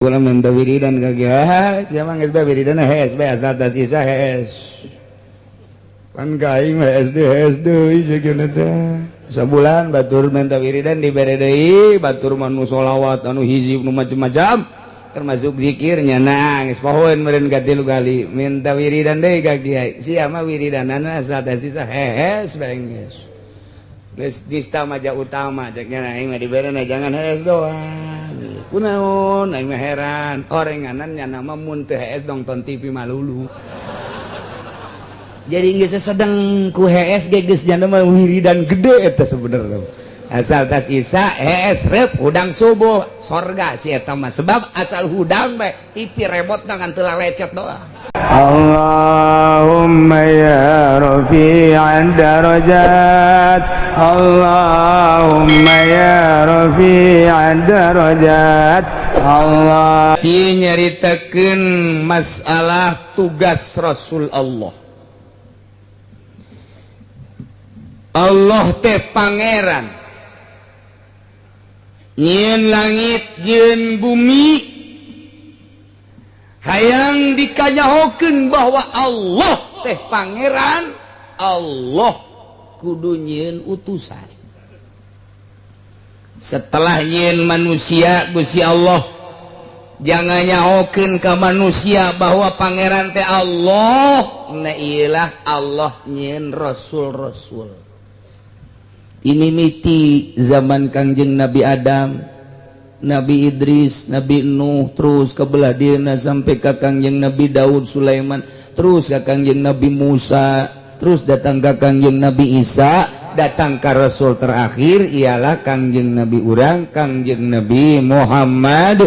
Kula minta wiridan ka kiai, siapa geus bae wiridan hees bae asal tas isa hees. Pan ka aing mah hees deui, hees deui sakeuna teh. Sabulan batur minta wiridan dibere deui, batur mah nu sholawat, anu hizib, nu macam-macam, termasuk zikirnya. Nah, geus pohoeun meureun ka tilu kali minta wiridan deui ka kiai. Sia mah wiridanana asal tas isa hees bae geus. Geus nista maja utama ceknya, aing mah diberena jangan hees doang. Kunaon aing mah heran, orenganan nya nama mun teu hees nonton TV malulu. Jadi geus sedang ku hees ge geus nya mah wiridan gede eta sebenarnya. Asal tas isa hees rep hudang subuh sorga si eta mah, sebab asal hudang bae TV remote ngan teu lecet doang. اللهم يا رفيع الدرجات، اللهم يا رفيع الدرجات، الله Nyaritakeun masalah tugas Rasul Allah. Allah teh pangeran nyieun langit jeung bumi, hayang dikanyahokeun bahwa Allah teh pangeran, Allah kudu nyieun utusan. Setelah nyieun manusia, Gusti Allah jangan nyahokeun ke manusia bahwa pangeran teh Allah. Nah, iyalah Allah nyieun rasul-rasul ini miti zaman Kangjeng Nabi Adam, Nabi Idris, Nabi Nuh, terus ke belah dieuna sampai ke Kangjeng Nabi Daud, Sulaiman, terus ke Kangjeng Nabi Musa, terus datang ke Kangjeng Nabi Isa, datang ke Rasul terakhir ialah Kangjeng Nabi urang, Kangjeng Nabi Muhammad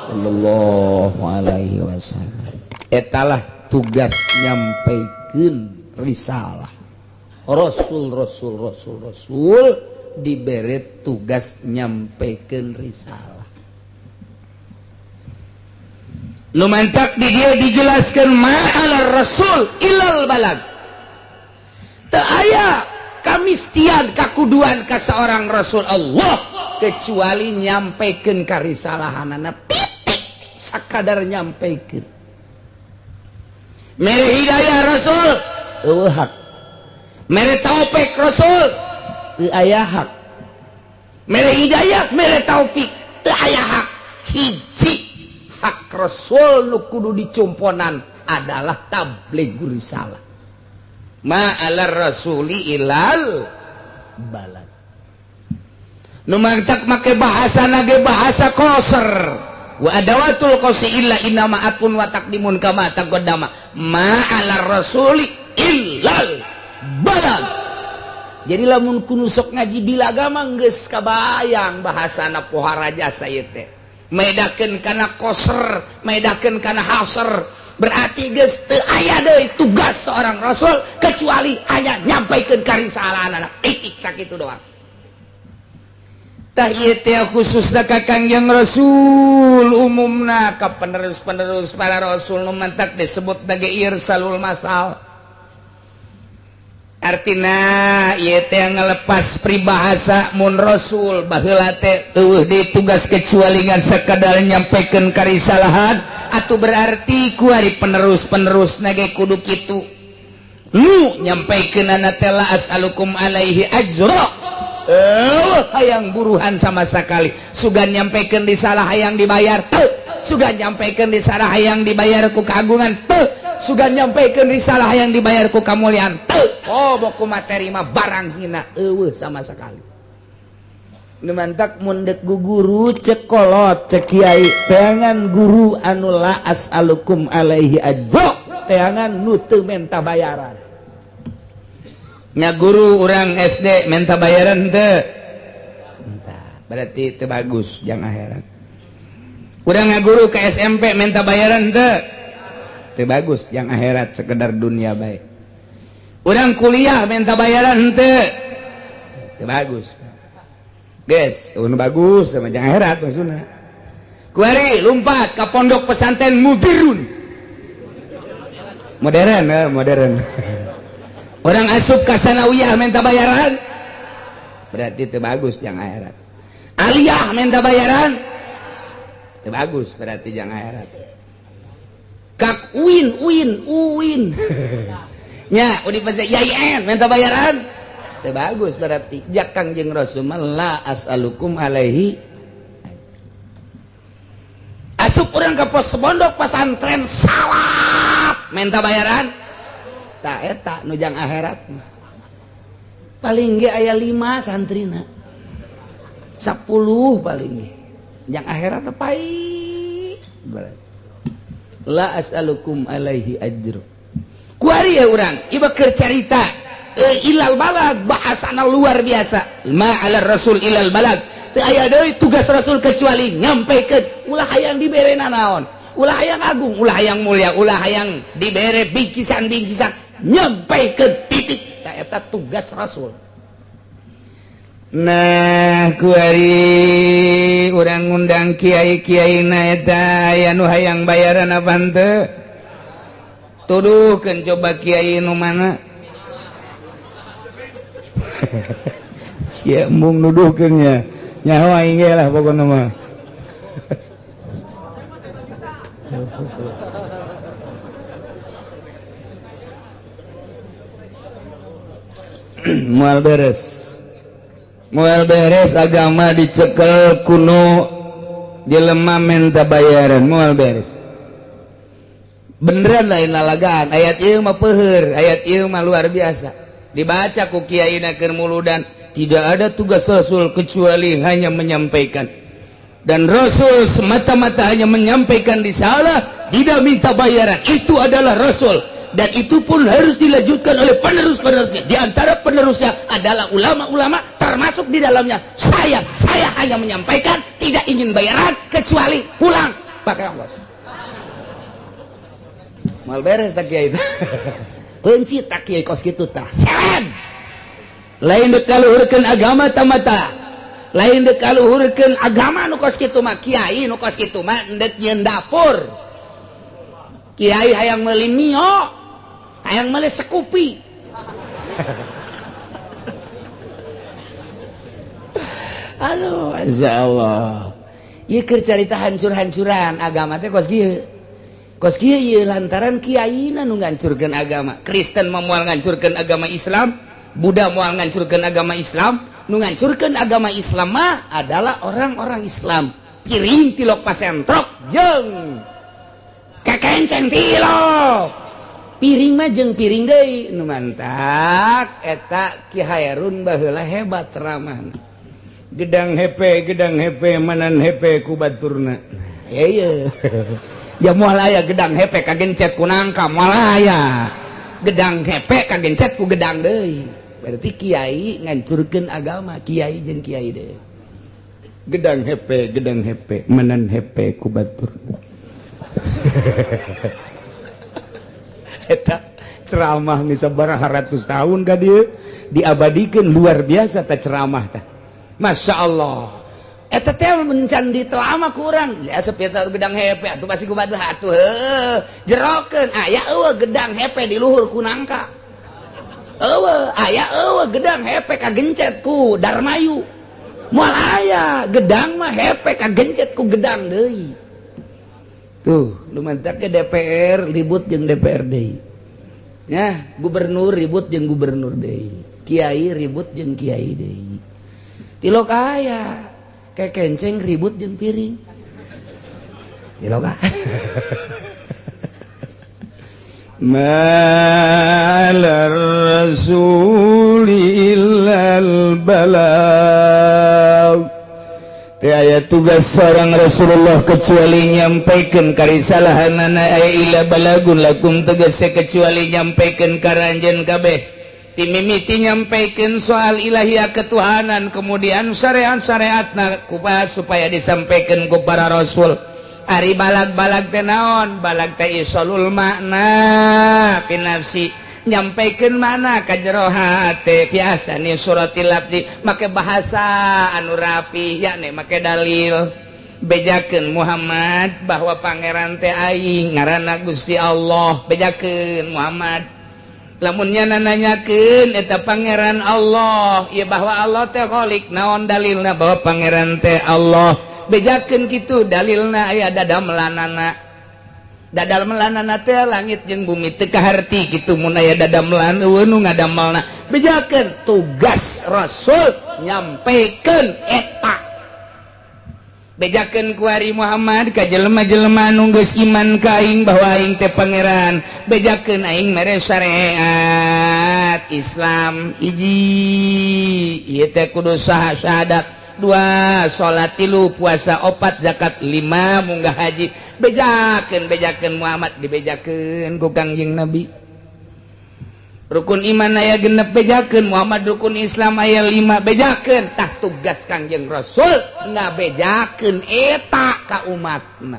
Sallallahu Alaihi Wasallam. Etalah tugas nyampaikan risalah Rasul. Rasul, Rasul, Rasul diberi tugas nyampaikan risalah. Nu mantak di dia dijelaskan ma'alar rasul ilal balag. Teu aya kamistian kakuduan ka seorang rasul Allah kecuali nyampaikan karisalahanana, titik, sakadar nyampaikan. Mere hidayah rasul eueuh hak, mere taufik rasul teu aya hak, mere hidayah, mere taufik teu aya hak. Hiji hak rasul nu kudu dicumponan adalah tabligh risalah. Ma'alar rasuli ilal balag. Nu mantak make bahasa nage bahasa qasar, wa adawatul qasri illa innama atfun wa taqdimun kama taqaddama. Ma'alar rasuli illal balag. Jadi lamun kudu sok ngaji balaghah mah geus kabayang bahasana pohara jasa ieu teh medakeun kana qasr, medakeun kana hasr. Berarti geus teu aya deui tugas seorang rasul kecuali hanya nyampaikeun karisalahanana, titik, sakitu doang. Tah, ieu teh khususna ka Kangjeng Rasul, umumna ka penerus-penerus para rasul. Nu mantak disebut sebagai irsalul masal, artina ieu teh ngelepas peribahasa mun rasul baheula teh eueuh di tugas kecuali ngan sakadar nyampaikan karisalahan, atau berarti kuari penerus-penerus nage kudu kitu nu nyampaikeun teh la as'alukum alaihi ajra. Eh, hayang buruhan sama sekali. Sugan nyampaikan risalah hayang dibayar teu, sugan nyampaikan risalah hayang dibayar ku keagungan teu, sugan nyampaikan risalah hayang dibayar ku kemuliaan teu. Oh, boku materi mah barang hina eueuh sama sekali. Nu mantak mun dek guru, cek kolot, cek kiai, teangan guru anu la as'alukum alaihi ajra, teangan nu teu menta bayaran. Nya guru orang SD minta bayaran teu? Berarti itu bagus jang akhirat. Urang ngaguru ke SMP minta bayaran teu? Teu bagus jang akhirat, sekedar dunia baik. Urang kuliah minta bayaran teu? Teu bagus, guys. Nu bagus sama jang akhirat maksudna. Kuari lompat ke pondok pesantren mudirun, modern, eh, modern. Urang asup ke sanawiyah minta bayaran, berarti itu bagus jang akhirat. Aliyah minta bayaran. Teu bagus berarti jang akhirat. Kak uin uin uin. Nya Universitas IAIN minta bayaran. Teu bagus berarti. Jak Kangjeng Rasul mah la as'alukum alaihi. Asup urang ke pos pondok pesantren salap minta bayaran. Tak eta nu jang akhirat mah. Paling ge aya 5 santrina. 10 paling ge. Jang akhirat teh pai. La as'alukum alaihi ajru. Kuari ya urang, ieu keur carita ilal balag bahasana luar biasa. Ma 'ala rasul ilal balag. Teu aya deui tugas rasul kecuali nyampaikan ulah hayang dibere nanaon, ulah hayang agung, ulah hayang mulia, ulah hayang dibere bingkisan-bingkisan, nyampaikan titik. Tah eta tugas rasul. Nah, kuari urang ngundang kiai-kiai na eta aya nu hayang bayaran apa henteu? Tuduhkeun coba kiai nu mana? Sia embung nuduhkeun nya. Nyaho aing ge lah pokona mah. Moal beres. Moal beres agama dicekel kuno jelema menta bayaran moal beres. Beneran lain lalagaan ayat ieu mah peuheur, ayat ieu mah luar biasa. Dibaca ku kiai na keur muludan, tidak ada tugas rasul kecuali hanya menyampaikan. Dan rasul semata-mata hanya menyampaikan risalah, tidak minta bayaran. Itu adalah rasul. Dan itu pun harus dilanjutkan oleh penerus-penerusnya. Di antara penerusnya adalah ulama-ulama, termasuk di dalamnya saya. Saya hanya menyampaikan, tidak ingin bayaran kecuali pulang pakai ongkos. Mal beres tak kiai itu. Benci tak kiai kos kitu tah. Seren. Lain dek kaluhurkeun agama tamata. Lain dek kaluhurkeun agama nu kos kitu mah kiai nu kos kitu mah endek nyieun dapur. Kiai hayang meuli mio, hayang meuli sekupi. Aduh, masya Allah. Ieu keur carita hancur-hancuran agama teh kos kieu. Kos kieu ieu lantaran kiaina nu ngancurkeun agama. Kristen mah moal ngancurkeun agama Islam, Buddha moal ngancurkeun agama Islam, nu ngancurkeun agama Islam mah adalah orang-orang Islam. Piring tilok pasentrok jeung kekenceng tilok. Piring mah jeung piring deui nu mantak eta Ki Hairun baheula hebat ceramahna. Gedang hepe manan hepe ku baturna. Ya iya. Ya moal aya gedang hepe kagencet ku nangka moal aya. Gedang hepe kagencet ku gedang deui. Berarti kiai ngancurkeun agama, kiai jeung kiai deui. Gedang hepe manan hepe ku baturna. Eta ceramah geus sabaraha ratus tahun ka dieu diabadikeun luar biasa ta ceramah tah. Masya Allah. Eta teh mencan ditelama kurang. Ya sepitar gedang hepe atuh pasti ku batu atuh heuh. Jerokeun aya eueuh gedang hepe di luhur ku nangka. Eueuh aya eueuh gedang hepe kagencet ku Darmayu. Moal aya gedang mah hepe kagencet ku gedang deui. Tuh, lumantak ke DPR ribut jeung DPR deui. Ya, gubernur ribut jeung gubernur deui. Kiai ribut jeung kiai deui. Tilok aya kekenceng ribut jeung piring. Tilok aya. Ma'alar rasuli illal balagh. Teu aya tugas seorang Rasulullah kecuali nyampaikan karisalahanana aya illa balagun lakum tegese kecuali nyampaikan ka ranjeun kabeh. Timimiti nyampaikan soal ilahiyah ketuhanan, kemudian syariat-syariatna kupas supaya disampaikan ku para rasul. Ari balag-balag teh naon? Balag teh isolul makna fi nafsi, nyampaikan mana ka jero hate. Biasa nih suratil labdi make bahasa anu rapi, yakni make dalil. Bejakeun Muhammad bahwa pangeran teh aing ngaranna Gusti Allah. Bejakeun Muhammad lamunnya nanyakeun eta pangeran Allah, ya bahwa Allah teh khalik. Naon dalilna bahwa pangeran teh Allah? Bejakeun kitu dalilna aya dadamelanana. Dadamelanana teh langit jeung bumi teu kaharti kitu mun aya dadamelan eueuh nu ngadamelna. Bejakeun tugas Rasul nyampekeun eta. Bejakeun kuari Muhammad ka jelema-jelema nu geus iman ka aing bahwa aing teh pangeran. Bejakeun aing mere syariat Islam hiji ieu teh kudu syahadat, dua salat, tilu puasa, opat zakat, lima munggah haji. Bejakeun, bejakeun Muhammad, dibejakeun ku Kangjeng Nabi. Rukun iman aya 6, bejakeun Muhammad. Rukun Islam aya 5, bejakeun. Tah, tugas Kangjeng Rasul ngabejakeun eta ka umatna.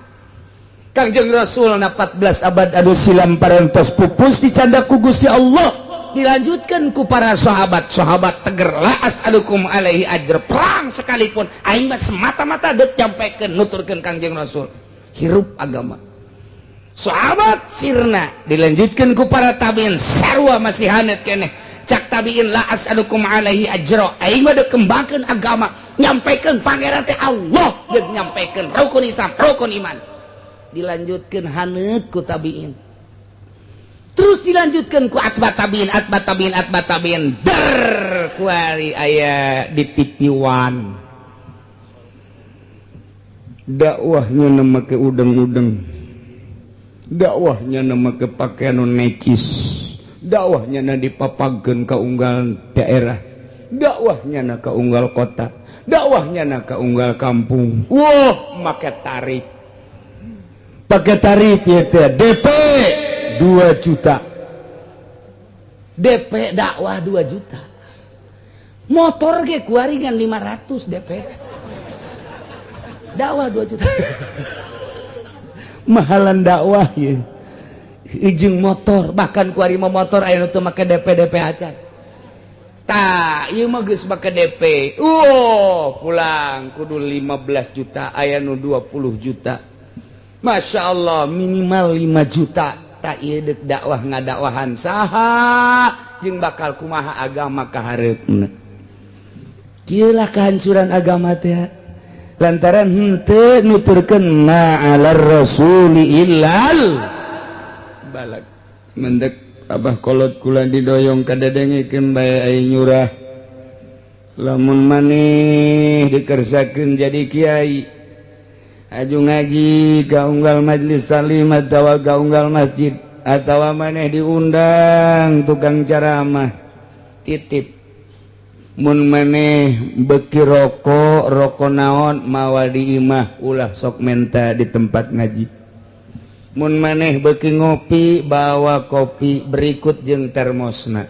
Kangjeng Rasul na 14 abad anu silam parantos pupus dicandak ku Gusti Allah, dilanjutkan ku para sahabat. Sahabat teger, la as'alukum alaihi ajr, perang sekalipun aing mah semata-mata deuk nyampaikeun, nuturkeun Kangjeng Rasul, hirup agama. Sahabat sirna, dilanjutkan ku para tabiin, sarua masih hanet keneh. Cak tabiin, la as'alukum alaihi ajra, aing mah deuk kembangkeun agama, nyampaikan pangeran teh Allah, deuk nyampaikan rukun Islam, rukun iman. Dilanjutkan hanet ku tabiin, terus dilanjutkan ku atba tabiin, atba tabiin, atba tabiin, der kuari aya di TV One Dakwahnya nama ke udeng-udeng, dakwahnya nama ke pakaian necis, dakwahnya na dipapageun ka unggal daerah, dakwahnya na ka unggal kota, dakwahnya na ka unggal kampung. Wah, make tarif, pakai tarif ya teh DP 2 juta. DP dakwah 2 juta, motor ge kuari ngan 500. DP dakwah 2 juta. Mahalan dakwah ya. Ijing motor, bahkan kuari mah motor aya nu teu make DP DP acan. Tah, ieu mah geus make DP. Oh, pulang kudu 15 juta, aya nu 20 juta. Masya Allah, minimal 5 juta. Tak ieu deuk dakwah ngadakwahan saha jeung bakal kumaha agama kahareupna? Kieu lah kehancuran agama teh lantaran henteu nuturkeun ma'alar rasuli illal balagh. Mendek abah kolot kula didoyong kadedengekeun bae ai nyurah. Lamun maneh dikersakeun jadi kiai, aju ngaji ka unggal majlis salim atawa ka unggal masjid atawa maneh diundang tukang ceramah, titip, mun maneh beki rokok, rokok naon, mawa di imah, ulah sok menta di tempat ngaji. Mun maneh beki ngopi, bawa kopi berikut jeung termosna.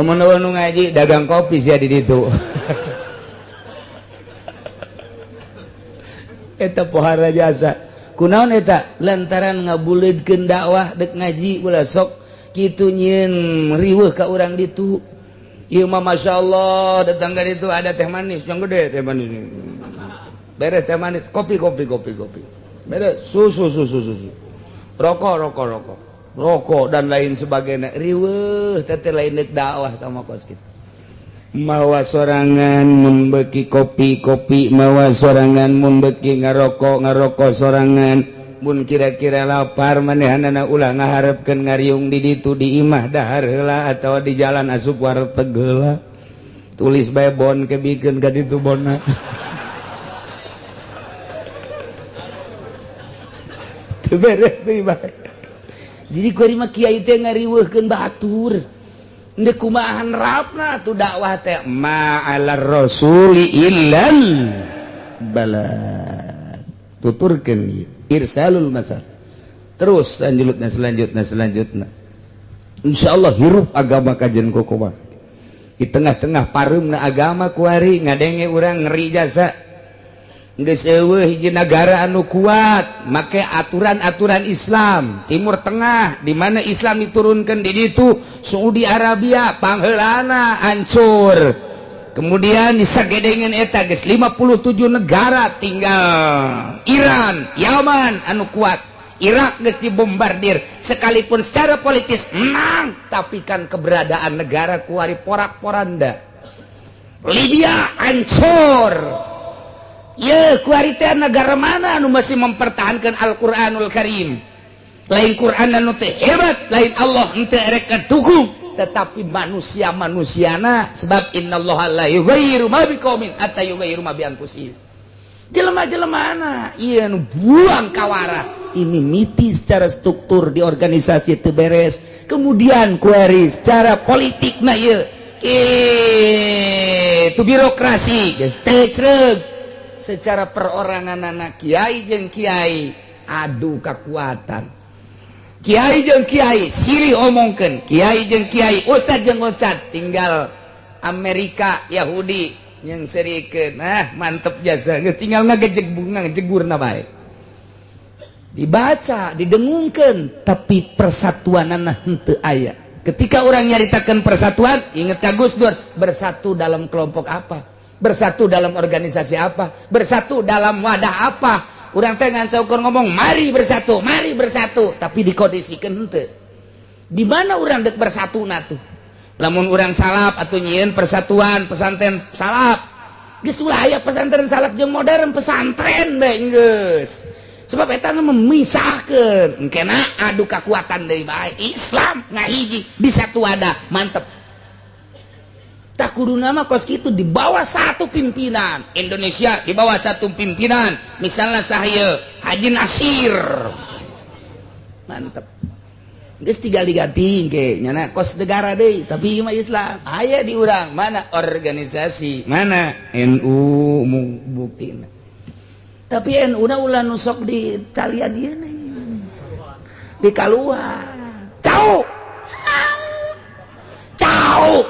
Mun nu ngaji dagang kopi sia di ditu. Eta pohara jasa kunaon eta? Lantaran ngabuleudkeun dakwah, dek ngaji ulah sok kitu nyieun riweuh ka urang ditu. Ieu mah Masya Allah, datang ka ditu ada teh manis yang gede, teh manis beres, teh manis, kopi, kopi, kopi, kopi beres, susu, susu, susu, rokok, rokok, rokok, rokok, dan lain sebagainya. Riweuh teh, lain dek dakwah tama kos kitu. Mawa sorangan mun beki kopi, kopi mawa sorangan, mun beki ngarokok, ngarokok sorangan. Mun kira-kira lapar, manehanana ulah ngaharepkeun ngariung di ditu, di imah dahar heula atawa di jalan asup warteg heula, tulis bae bon ke bikeun ka ditu bona. Teu beres deui bae. Jadi kuari mah kiai teh ngariweuhkeun batur. Ndek kumaha rapna tuh dakwah teh? Ma'alar rasuli illal balagh. Tuturkeun irsalul masal terus selanjutnya, selanjutnya, selanjutnya. Insyaallah hirup agama kajian kokoba di tengah-tengah pareumna agama kuari. Ngadenge urang ngeri jasa, geus eueuh hiji negara anu kuat make aturan-aturan Islam. Timur Tengah, di mana Islam diturunkan di ditu, Saudi Arabia pangheulana hancur. Kemudian disagedengeun eta geus 57 negara, tinggal Iran, Yaman anu kuat. Irak geus dibombardir, sekalipun secara politis menang, tapi kan keberadaan negara kuari porak-poranda. Libya hancur. Ye, kuari teh negara mana anu masih mempertahankan Al-Qur'anul Karim? Lain Quran anu teh hebat, lain Allah henteu erek dukung, tetapi manusia-manusiana, sebab innallaha la yughayyiru ma biqaumin hatta yughayyiru ma bi anfusihim. Jelema-jelema ieu nu buang kawara ini miti secara struktur di organisasi teu beres, kemudian kuari secara politik, nah ieu itu birokrasi geus teu, secara perorangan anak kiai jeung kiai adu kekuatan, kiai jeung kiai silih omongkeun, kiai jeung kiai, ustad jeung ustad, tinggal Amerika Yahudi yang serikeun. Nah, mantep jasa, geus tinggal ngagejeg bunga ngejegurna bae. Dibaca, didengungkeun, tapi persatuanana henteu aya. Ketika orang nyaritakan persatuan, inget ka Gus Dur, bersatu dalam kelompok apa, bersatu dalam organisasi apa, bersatu dalam wadah apa? Urang teh ngan saukur ngomong mari bersatu, mari bersatu, tapi dikondisikan henteu. Di mana urang dek bersatu tuh? Lamun urang salaf atau nyieun persatuan pesantren salaf, geus ulah aya pesantren salaf jeung modern, pesantren bae geus. Sebab eta memisahkeun, engkena adu kekuatan deui bae. Islam ngahiji di satu wadah, mantep. Tak kudu nama kos gitu di bawah satu pimpinan Indonesia, di bawah satu pimpinan, misalnya saya Haji Nasir, mantep. Geus tinggal diganti ke nyana kos negara deh, tapi mah Islam aya di urang. Mana organisasi, mana NU bukti? Tapi NU na ulah nusok di talian ieu nih di kaluar cau cau.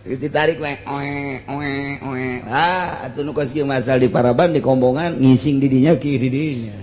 Geus ditarik we, oe oe oe. Ah, atuh nu kos kieu masal di paraban, di kombongan, ngising di dinya ki di dinya.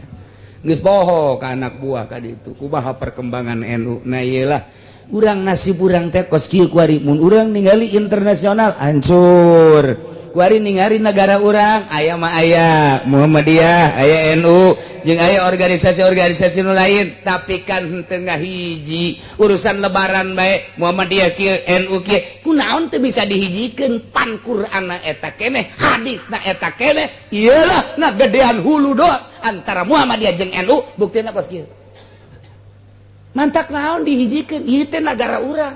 Geus poho ka anak buah ka ditu. Kumaha perkembangan NU? Nah, ieu lah urang, nasib urang teh kos kieu kuari. Mun urang ningali internasional hancur. Kuari ningali negara urang aya mah aya Muhammadiyah, aya NU, jeung aya organisasi-organisasi nu lain, tapi kan henteu ngahiji. Urusan lebaran bae Muhammadiyah kieu, NU kieu, kunaon teu bisa dihijikeun? Pan Qur'an eta keneh, hadisna eta keneh. Iyalah, nah, gedean hulu doang antara Muhammadiyah jeung NU, buktina kos kieu. Mantak naon dihijikeun? Ieu teh negara urang.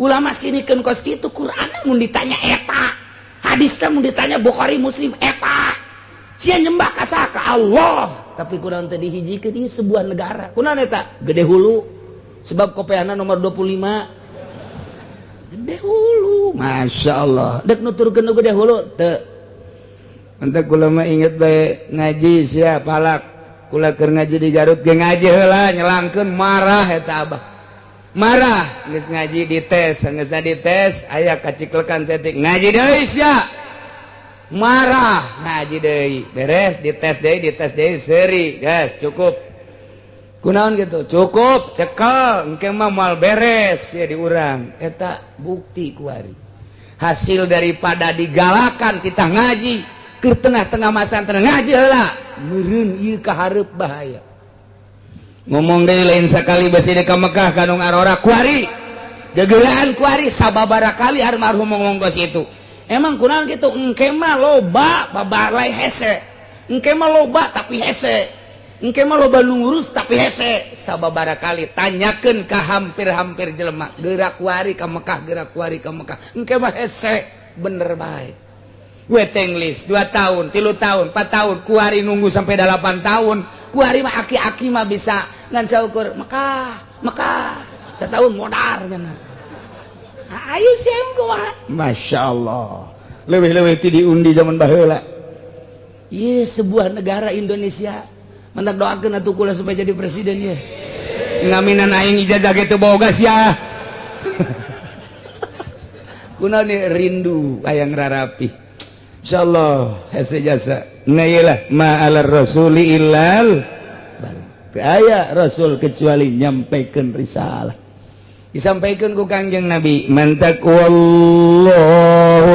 Ulama sinikeun kos kitu. Qur'an mun ditanya eta, hadisna mun ditanya Bukhari Muslim eta. Sia nyembah ka saha? Ka Allah. Tapi kunaon teh dihijikeun? Ieu sebuah negara. Kunaon eta gede hulu? Sebab kopeana nomor 25 gede hulu. Masya Allah, dek nuturkeun nu gede hulu teu. Ente kula mah inget bae ngaji sia palak. Kula keur ngaji di Garut ge, ngaji heula nyelangkeun, marah eta abah. Marah, geus ngaji dites, geus dites aya kaciklekan setik, ngaji deui sia. Marah, ngaji deui, beres dites deui, dites deui seuri, guys, cukup. Kunaon gitu? Cukup, cekel, engke mah moal beres ya di urang. Eta bukti kuari. Hasil daripada digalakan kita ngaji ke tengah-tengah masa ngaji heula meureun ieu kahareup bahaya. Ngomong deui, lain sakali besi di ka Mekah kanung arora kuari gegelaan kuari sababara kali almarhum ngomong kos itu. Emang kunaon gitu? Engke mah loba babalai hese, engke mah loba tapi hese, engke mah loba nu ngurus tapi hese. Sababara kali tanyakeun ka hampir-hampir jelema gerak kuari ka Mekah, gerak kuari ka Mekah, engke mah hese, bener bae. Waiting list 2 tahun, 3 tahun, 4 tahun, kuari nunggu sampai 8 tahun. Kuari mah aki-aki mah bisa ngan saukur Mekah, Mekah setahun modar cenah. Ayo siam kumaha? Masya Allah, lebih-lebih ti diundi zaman baheula. Iya, sebuah negara Indonesia. Mantak doakeun atuh kula supaya jadi presiden ya. Ngaminan aing ijazah gitu boga sia. Kunaon nih rindu hayang rarapi. Insyaallah hese jasa. Nah, iyalah, ma alar rasuli illal balagh. Aya rasul kecuali nyampaikan risalah. Disampaikan ku Kangjeng Nabi, man taqwallahu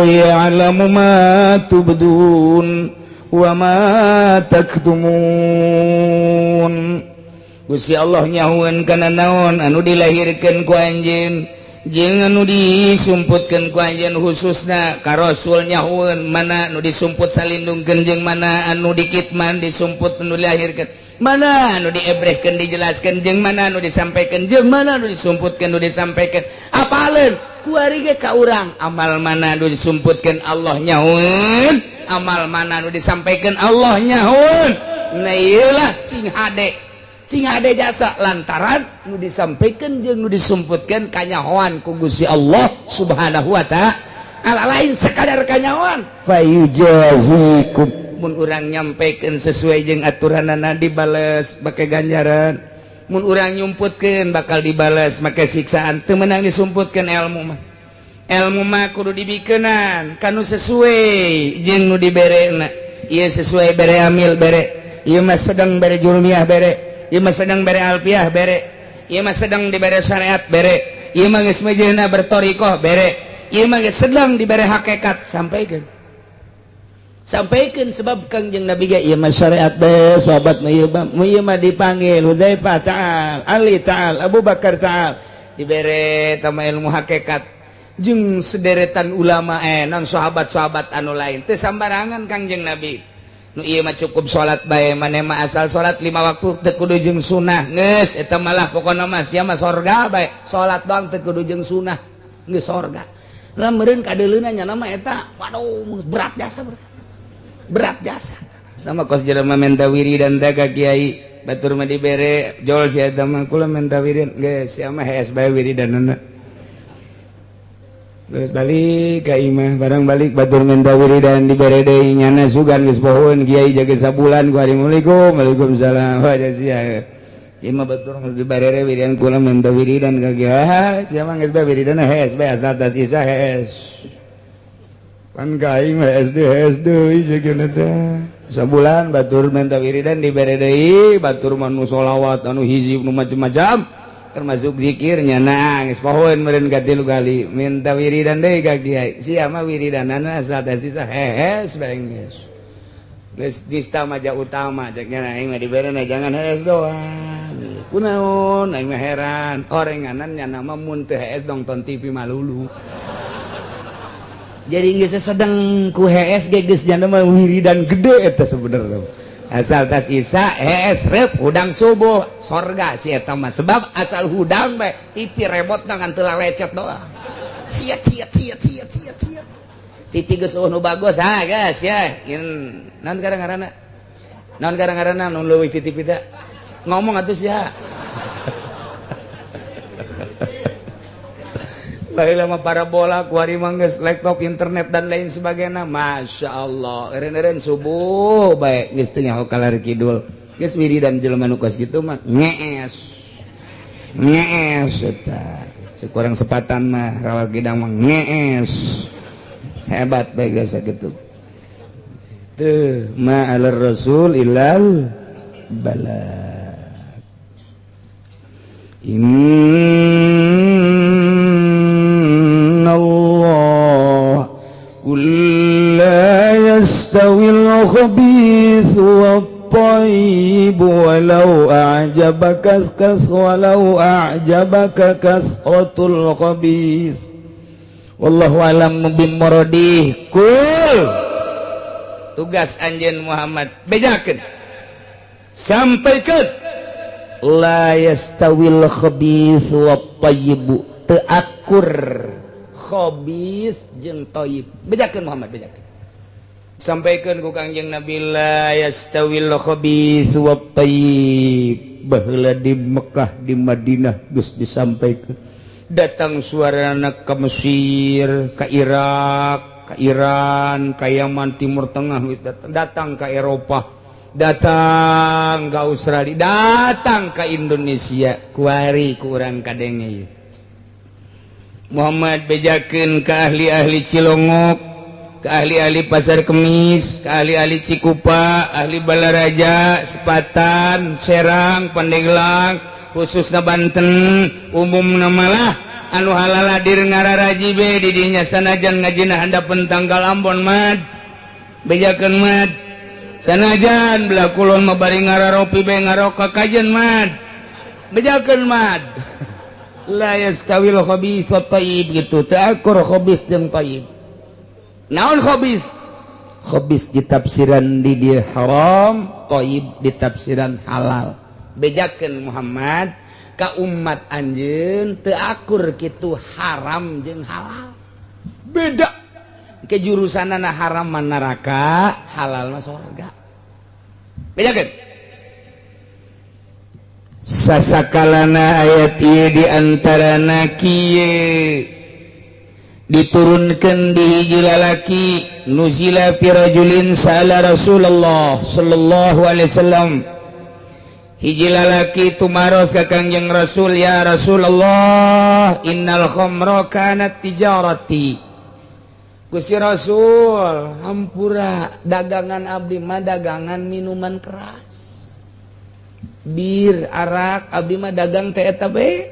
ya'lamu ma tubdun wa ma taktumun. Gusti Allah nyahueun kana naon anu dilahirkeun ku anjeun. Jeung anu disumputkeun ku anjeun, khususna ka Rasul, nyahueun mana nu disumput salindungkeun jeung mana anu dikitman, disumput nu dilahirkeun, mana anu diebrehkeun, dijelaskeun, jeung mana anu disampaikan, jeung mana anu disumputkeun, nu disampaikan. Apaleun kuari ge ka urang, amal mana anu disumputkeun Allah nyahueun, amal mana anu disampaikan Allah nyahueun. Nah, iyalah, sing hade, sing hade jasa, lantaran nu disampaikan jeung nu disumputkeun kanyahoan ku Gusti Allah Subhanahu wa Ta'ala, lain sekadar kanyahoan. Fayujazikum. Mun urang nyampaikan sesuai jeung aturanana, dibales pakai ganjaran. Mun urang nyumputkeun, bakal dibales make siksaan. Teu meunang disumputkeun ilmu mah. Ilmu mah kudu dibikeunan kanu sesuai jeung nu diberena. Ieu sesuai bere amil, bere ieu mah sedang bere jurumiyah, bere ieu mah sedang bere alfiah, bere ieu mah sedang dibere syariat, bere ieu mah geus mejeuna bertorikoh, bere ieu mah geus sedang dibere hakikat. Sampaikan, sampaikan, sebab Kangjeng Nabi ge ieu mah syariat be, sahabat mah ieu mah, ieu mah dipanggil Hudzaifah ta'al, Ali ta'al, Abu Bakar ta'al, dibere tama ilmu hakikat jeung sederetan ulama, non sahabat-sahabat anu lain. Teu sambarangan Kangjeng Nabi. Nu ieu mah cukup salat bae, maneh mah asal salat lima waktu, teu kudu jeung sunah, geus eta malah pokona mah sia mah sorga bae. Salat doang, teu kudu jeung sunah, geus sorga lah meureun kadeuleuna nya mah eta. Waduh, berat jasa, berat, berat jasa. Nama kos jelema menta wiridan teh ka kiai batur mah dibere jol sia eta mah. Kula menta wiridan, geus sia mah hees bae wiridanana. Geus balik ka imah, barang balik batur menta wiridan, dibere deui. Nyana sugan geus pohoeun kiai jaga sabulan ku hari. Assalamualaikum, waalaikumsalam, wah sia ieu mah. Batur dibere wiridan, kula menta wiridan ka kiai, sia mah geus bae wiridan, hees bae, asal tas isa hees. Pan ka aing mah SD SD deui teh. Sabulan batur minta wiridan, dibere deui. Batur mah nu sholawat, anu hizib, nu macam-macam, termasuk zikirnya. Nangis pohoeun meureun katilu kali minta wiridan deui ka kiai, sia mah wiridanana asal teh sisa hees bae, geus geus nista maja utama cek nya. Aing mah dibere jangan hees doang, kunaon aing mah heran orenganan nya nama mun teu hees nonton TV malulu. Jadi geus sedang ku hees ge geus janda mah wiridan gede eta sebenarnya. Asal tas isa hees, rep hudang subuh, sorga si eta mah, sebab asal hudang bae TV remote ngan teu lecet doang, siat siat siat siat siat siat, TV geus nu bagus. Ha guys ya, in naon kadang-kadang, naon kadang-kadang nu leuwih ti TV teh? Ngomong atuh sia. Baheula mah parabola, kuari mah geus laptop, internet, dan lain sebagainya. Masya Allah, eureun-eureun subuh bae geus teu nyaho kalar kidul, geus wiridan. Jelema nu kos kitu mah ngees ngees eta. Cek urang sepatan mah, Rawa Gidang mah ngees hebat bae geus sakitu teu. Ma alar rasul illal balagh. إن الله قل لا يستوي الخبيث والطيب ولو أعجبك ولو أعجبك كثرة الخبيث والله أعلم بمراده. قل, tugas anjeun Muhammad, bejakeun, sampaikan, لا يستوي الخبيث والطيب, teu akur khabis jeung thayyib. Bejakeun Muhammad, bejakeun, sampaikan ku Kangjeng Nabi, لا يستوي الخبيث والطيب. Baheula di Mekah, di Madinah geus disampaikan. Datang suarana ke Mesir, ke Irak, ke Iran, ke Yaman, Timur Tengah, datang, datang ke Eropa, datang ke Australia, datang ke Indonesia. Kuari kurang kadenge. Muhammad, bejakeun ke ahli-ahli Cilongok, ke ahli-ahli Pasar Kemis, ke ahli-ahli Cikupa, ahli Balaraja, Sepatan, Serang, Pandeglang, khususnya Banten, umum malah anu halaladir ngararaji be didinya, sanajan ngajina handapeun tanggal Ambon. Mad, bejakeun, Mad. Sanajan belah kulon mah bari ngararopi be ngaroka kajen. Mad, bejakeun, Mad. La yastawil khabith wat thayyib gitu, teu akur khabith jeung thayyib. Naon khabith? Khabith ditafsiran di dia haram, thayyib ditafsiran halal. Bejakeun Muhammad ka umat anjeun, teu akur kitu haram jeung halal, beda ke jurusanana. Haram mah neraka, halal mah sorga. Bejakeun. Sasakalana ayat ieu diantarana kieu diturunkan di hiji lalaki. Nuzila fi rajulin sa'ala Rasulullah sallallahu alaihi wasallam. Hiji lalaki tumaros ka Kangjeng Rasul, "Ya Rasulullah, innal khamra kanat tijarati." Gusti Rasul, hampura, dagangan abdi mah dagangan minuman keras, bir, arak. Abdi mah dagang teh eta be,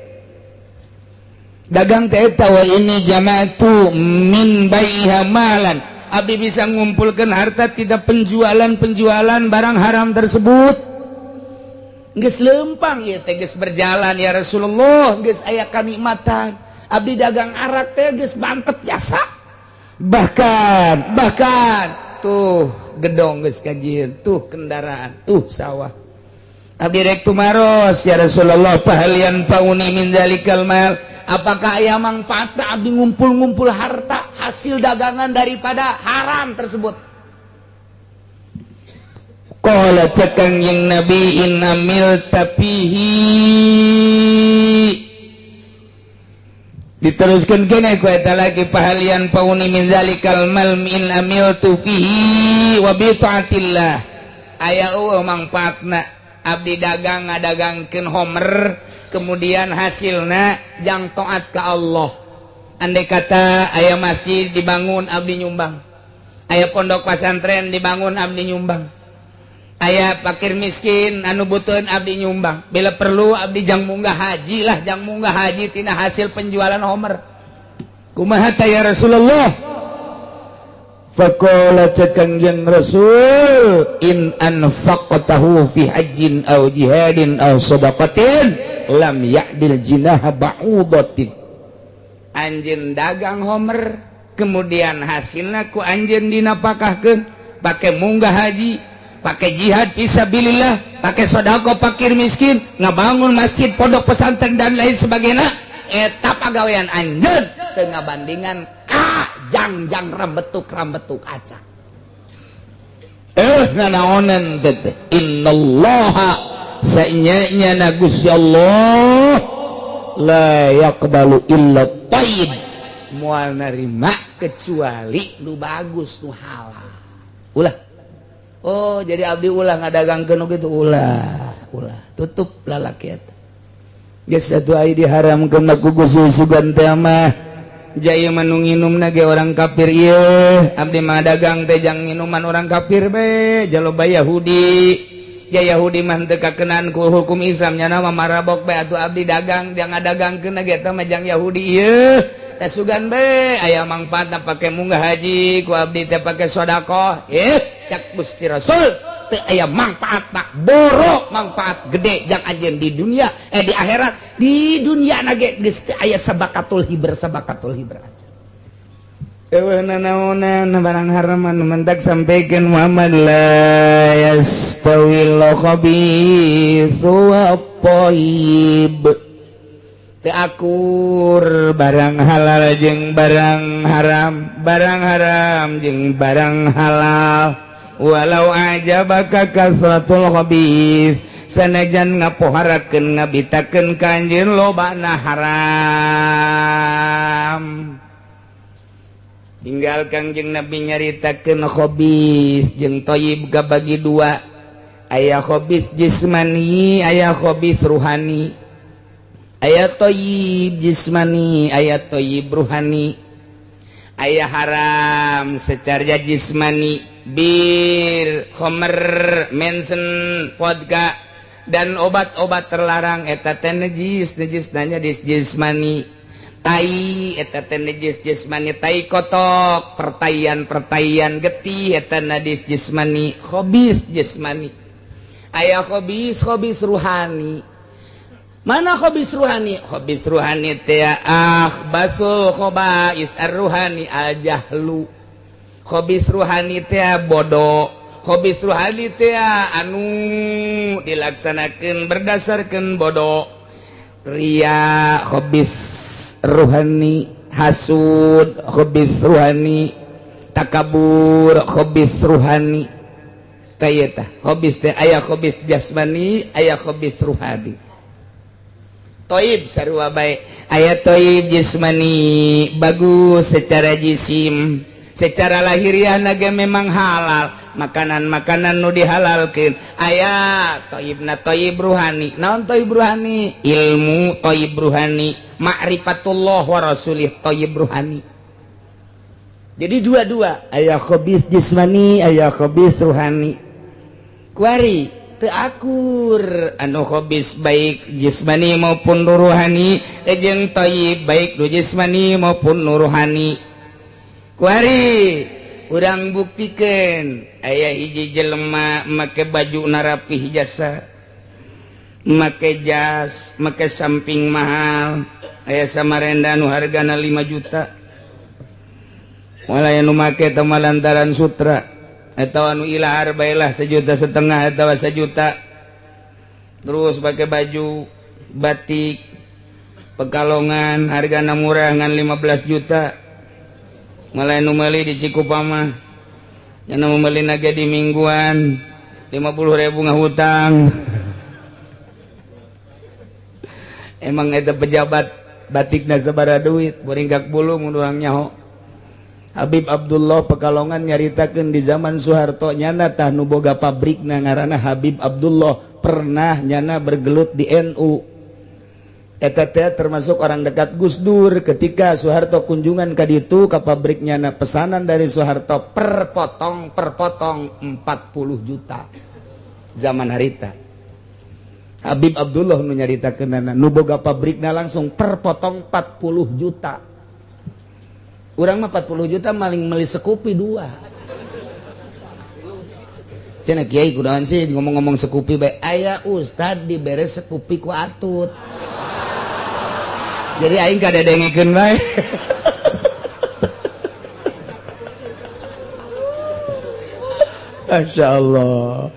dagang teh eta. Wa inni jama'tu min baiha malan, abdi bisa ngumpulkan harta tidak penjualan-penjualan barang haram tersebut. Geus lempang ieu teh, geus berjalan, ya Rasulullah, geus aya kanikmatan. Abdi dagang arak teh geus bangket jasa, bahkan bahkan tuh gedong geus kajian, tuh kendaraan, tuh sawah. Abdi rek tumaros, ya Rasulullah, fahal yanfa'uni min dzalikal mal? Apakah aya manfaatna abdi ngumpul-ngumpul harta hasil dagangan daripada haram tersebut? Qala, cek Kangjeng Nabi, in amilta fihi. Diteruskan kene ku eta lagi, fahal yanfa'uni min dzalikal mal in amiltu fihi wa bi taatillah? Aya eueuh mangfaatna abdi dagang, ngadagangkeun homer, kemudian hasilna jang taat ka Allah? Andai kata aya masjid dibangun, abdi nyumbang. Aya pondok pasantren dibangun, abdi nyumbang. Aya fakir miskin anu butuh, abdi nyumbang. Bila perlu abdi jang munggah haji lah, jang munggah haji tina hasil penjualan homer. Kumaha ta, ya Rasulullah? Faqala, cek Kangjeng Rasul, in anfaqtahu fi hajjin aw jihadin aw sadaqatin lam ya'dil jinaha ba'udatin. Anjeun dagang homer, kemudian hasilna ku anjeun dinapakahkeun, pakai munggah haji, pakai jihad fisabilillah, pakai sedekah fakir miskin, ngabangun masjid, pondok pesantren, dan lain sebagainya, eta pagawean anjeun teu ngabandingan ka jangjang rambetuk rambetuk aca. Eh, nanaonan teh? Innallaha, saenya na Gusti Allah, la yaqbalu illa thayyib, moal narima kecuali nu bagus, nu halal. Ulah. Oh, jadi abdi ulah ngadagangkeun nu kitu, ulah, ulah. Tutup lalaki eta. Geus atuh, ai diharamkeun ku Gusti sugan teh mah. Jaya mah nu nginum ge orang kafir ieu. Abdi mah dagang teh jang minuman orang kafir be, jaloba Yahudi. Ya, Yahudi mah teu kakenaan ku hukum Islam, nya mah marabok be. Atuh abdi dagang, dia ngadagangkeun ge eta mah jang Yahudi ieu. Teh sugan be aya mangfaatna pake munggah haji ku abdi teh, pake sedekah. Eh, cak Gusti Rasul, teu aya mangfaat, tak borok manfaat gede jang anjeun di dunia, eh, di akhirat. Di dunia nage geus teu aya sabakatul hibr, sabakatul hibr aja. Eueuh nanaonan barang haram anu mentak sampaikan Muhammad, la yastawil khabithu wat thayyib. Teu akur barang halal jeung barang haram, barang haram jeung barang halal. Walau a'jabaka kasratul khabith, sanajan ngapoharakeun, ngabitakeun ka anjeun lobana haram. Tinggal Kangjeng Nabi nyaritakeun khobis jeung thayyib bagi dua: aya khobis jismani, aya khobis ruhani. Aya thayyib jismani, aya thayyib ruhani. Aya haram secara jismani, bir, khomer, mensen, vodka, dan obat-obat terlarang, eta teh najis, najis nanya di jismani. Tai eta teh najis jismani, tai kotok, pertaian pertaian getih, eta najis jismani, khobis jismani. Aya khobis khobis ruhani. Mana khobis ruhani? Khobis ruhani teh akhbasul khobais ar-ruhani al-jahlu. Khobis ruhani teh bodoh. Khobis ruhani teh anu dilaksanakeun berdasarkeun bodoh. Ria khobis ruhani, hasud khobis ruhani, takabur khobis ruhani. Tah ieu tah khobis teh aya khobis jasmani, aya khobis ruhani. Toib sarua bae, aya toib jismani bagus secara jisim, secara lahiriah naga memang halal, makanan-makanan nu dihalalkeun. Aya toibna toib ruhani. Naon toib ruhani? Ilmu toib ruhani, ma'rifatullah wa rasulih toib ruhani. Jadi dua-dua, aya khobis jismani, aya khobis ruhani. Kuari teu akur anu khobis baik jismani maupun ruhani jeung toyib baik nu jismani maupun ruhani. Kuari urang buktikeun aya hiji jelema make baju narapih jasa, make jas, make samping mahal, aya Samarenda nu hargana 5 juta. Mulai nu make teh lantaran sutra atau anu ilahar bae lah 1,5 juta atau 1 juta. Terus pakai baju batik Pekalongan hargana murah ngan 15 juta. Mulai nu meuli di Cikupa mah nya nu meuli ge di mingguan 50.000 ngahutang. Emang eta pejabat batikna sabaraha duit boringgak bulu mun urang nyaho. Habib Abdullah Pekalongan nyaritakeun di zaman Soeharto nyana tah nu boga pabrikna ngaranna Habib Abdullah pernah nyana bergelut di NU. Eta teh termasuk orang dekat Gus Dur. Ketika Soeharto kunjungan ka ditu ka pabrik nyana, pesanan dari Soeharto per potong 40 juta zaman harita. Habib Abdullah nu nyaritakeunana nu boga pabrikna langsung per potong 40 juta. Urang mah 40 juta maling meuli sekupi dua. Cenah kiai kunaon sih ngomong-ngomong sekupi bae, aya ustad dibere sekupi ku Atut. Jadi aing kadedengekeun bae. Masya Allah.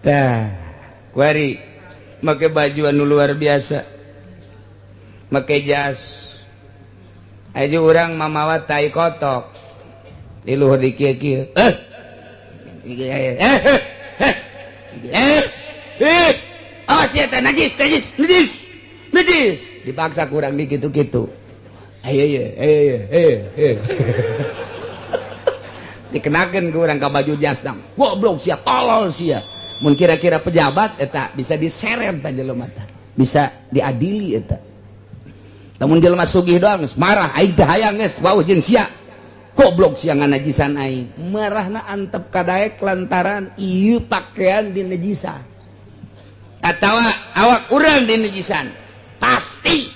Tah, kuari make baju anu luar biasa. Make jas. Aja urang mamawa tai kotok. Di luhur di kieu-kieu. Oh sia teh najis, najis, najis. Najis. Dipaksa kurang di kitu-kitu. Ayo ye, ayo ye, ayo, ayo. Dikenakeun ku urang ka baju jas dang. Goblok sia, tolol sia. Mun kira-kira pejabat eta bisa diseret ta jelema tah. Bisa diadili eta. Lamun jelema sugih doang geus marah, aing teh hayang geus wauh jeung sia. Goblok sia nganajisan aing. Marahna antep kadaek lantaran ieu pakaian dinajisan. Atawa awak urang dinajisan. Pasti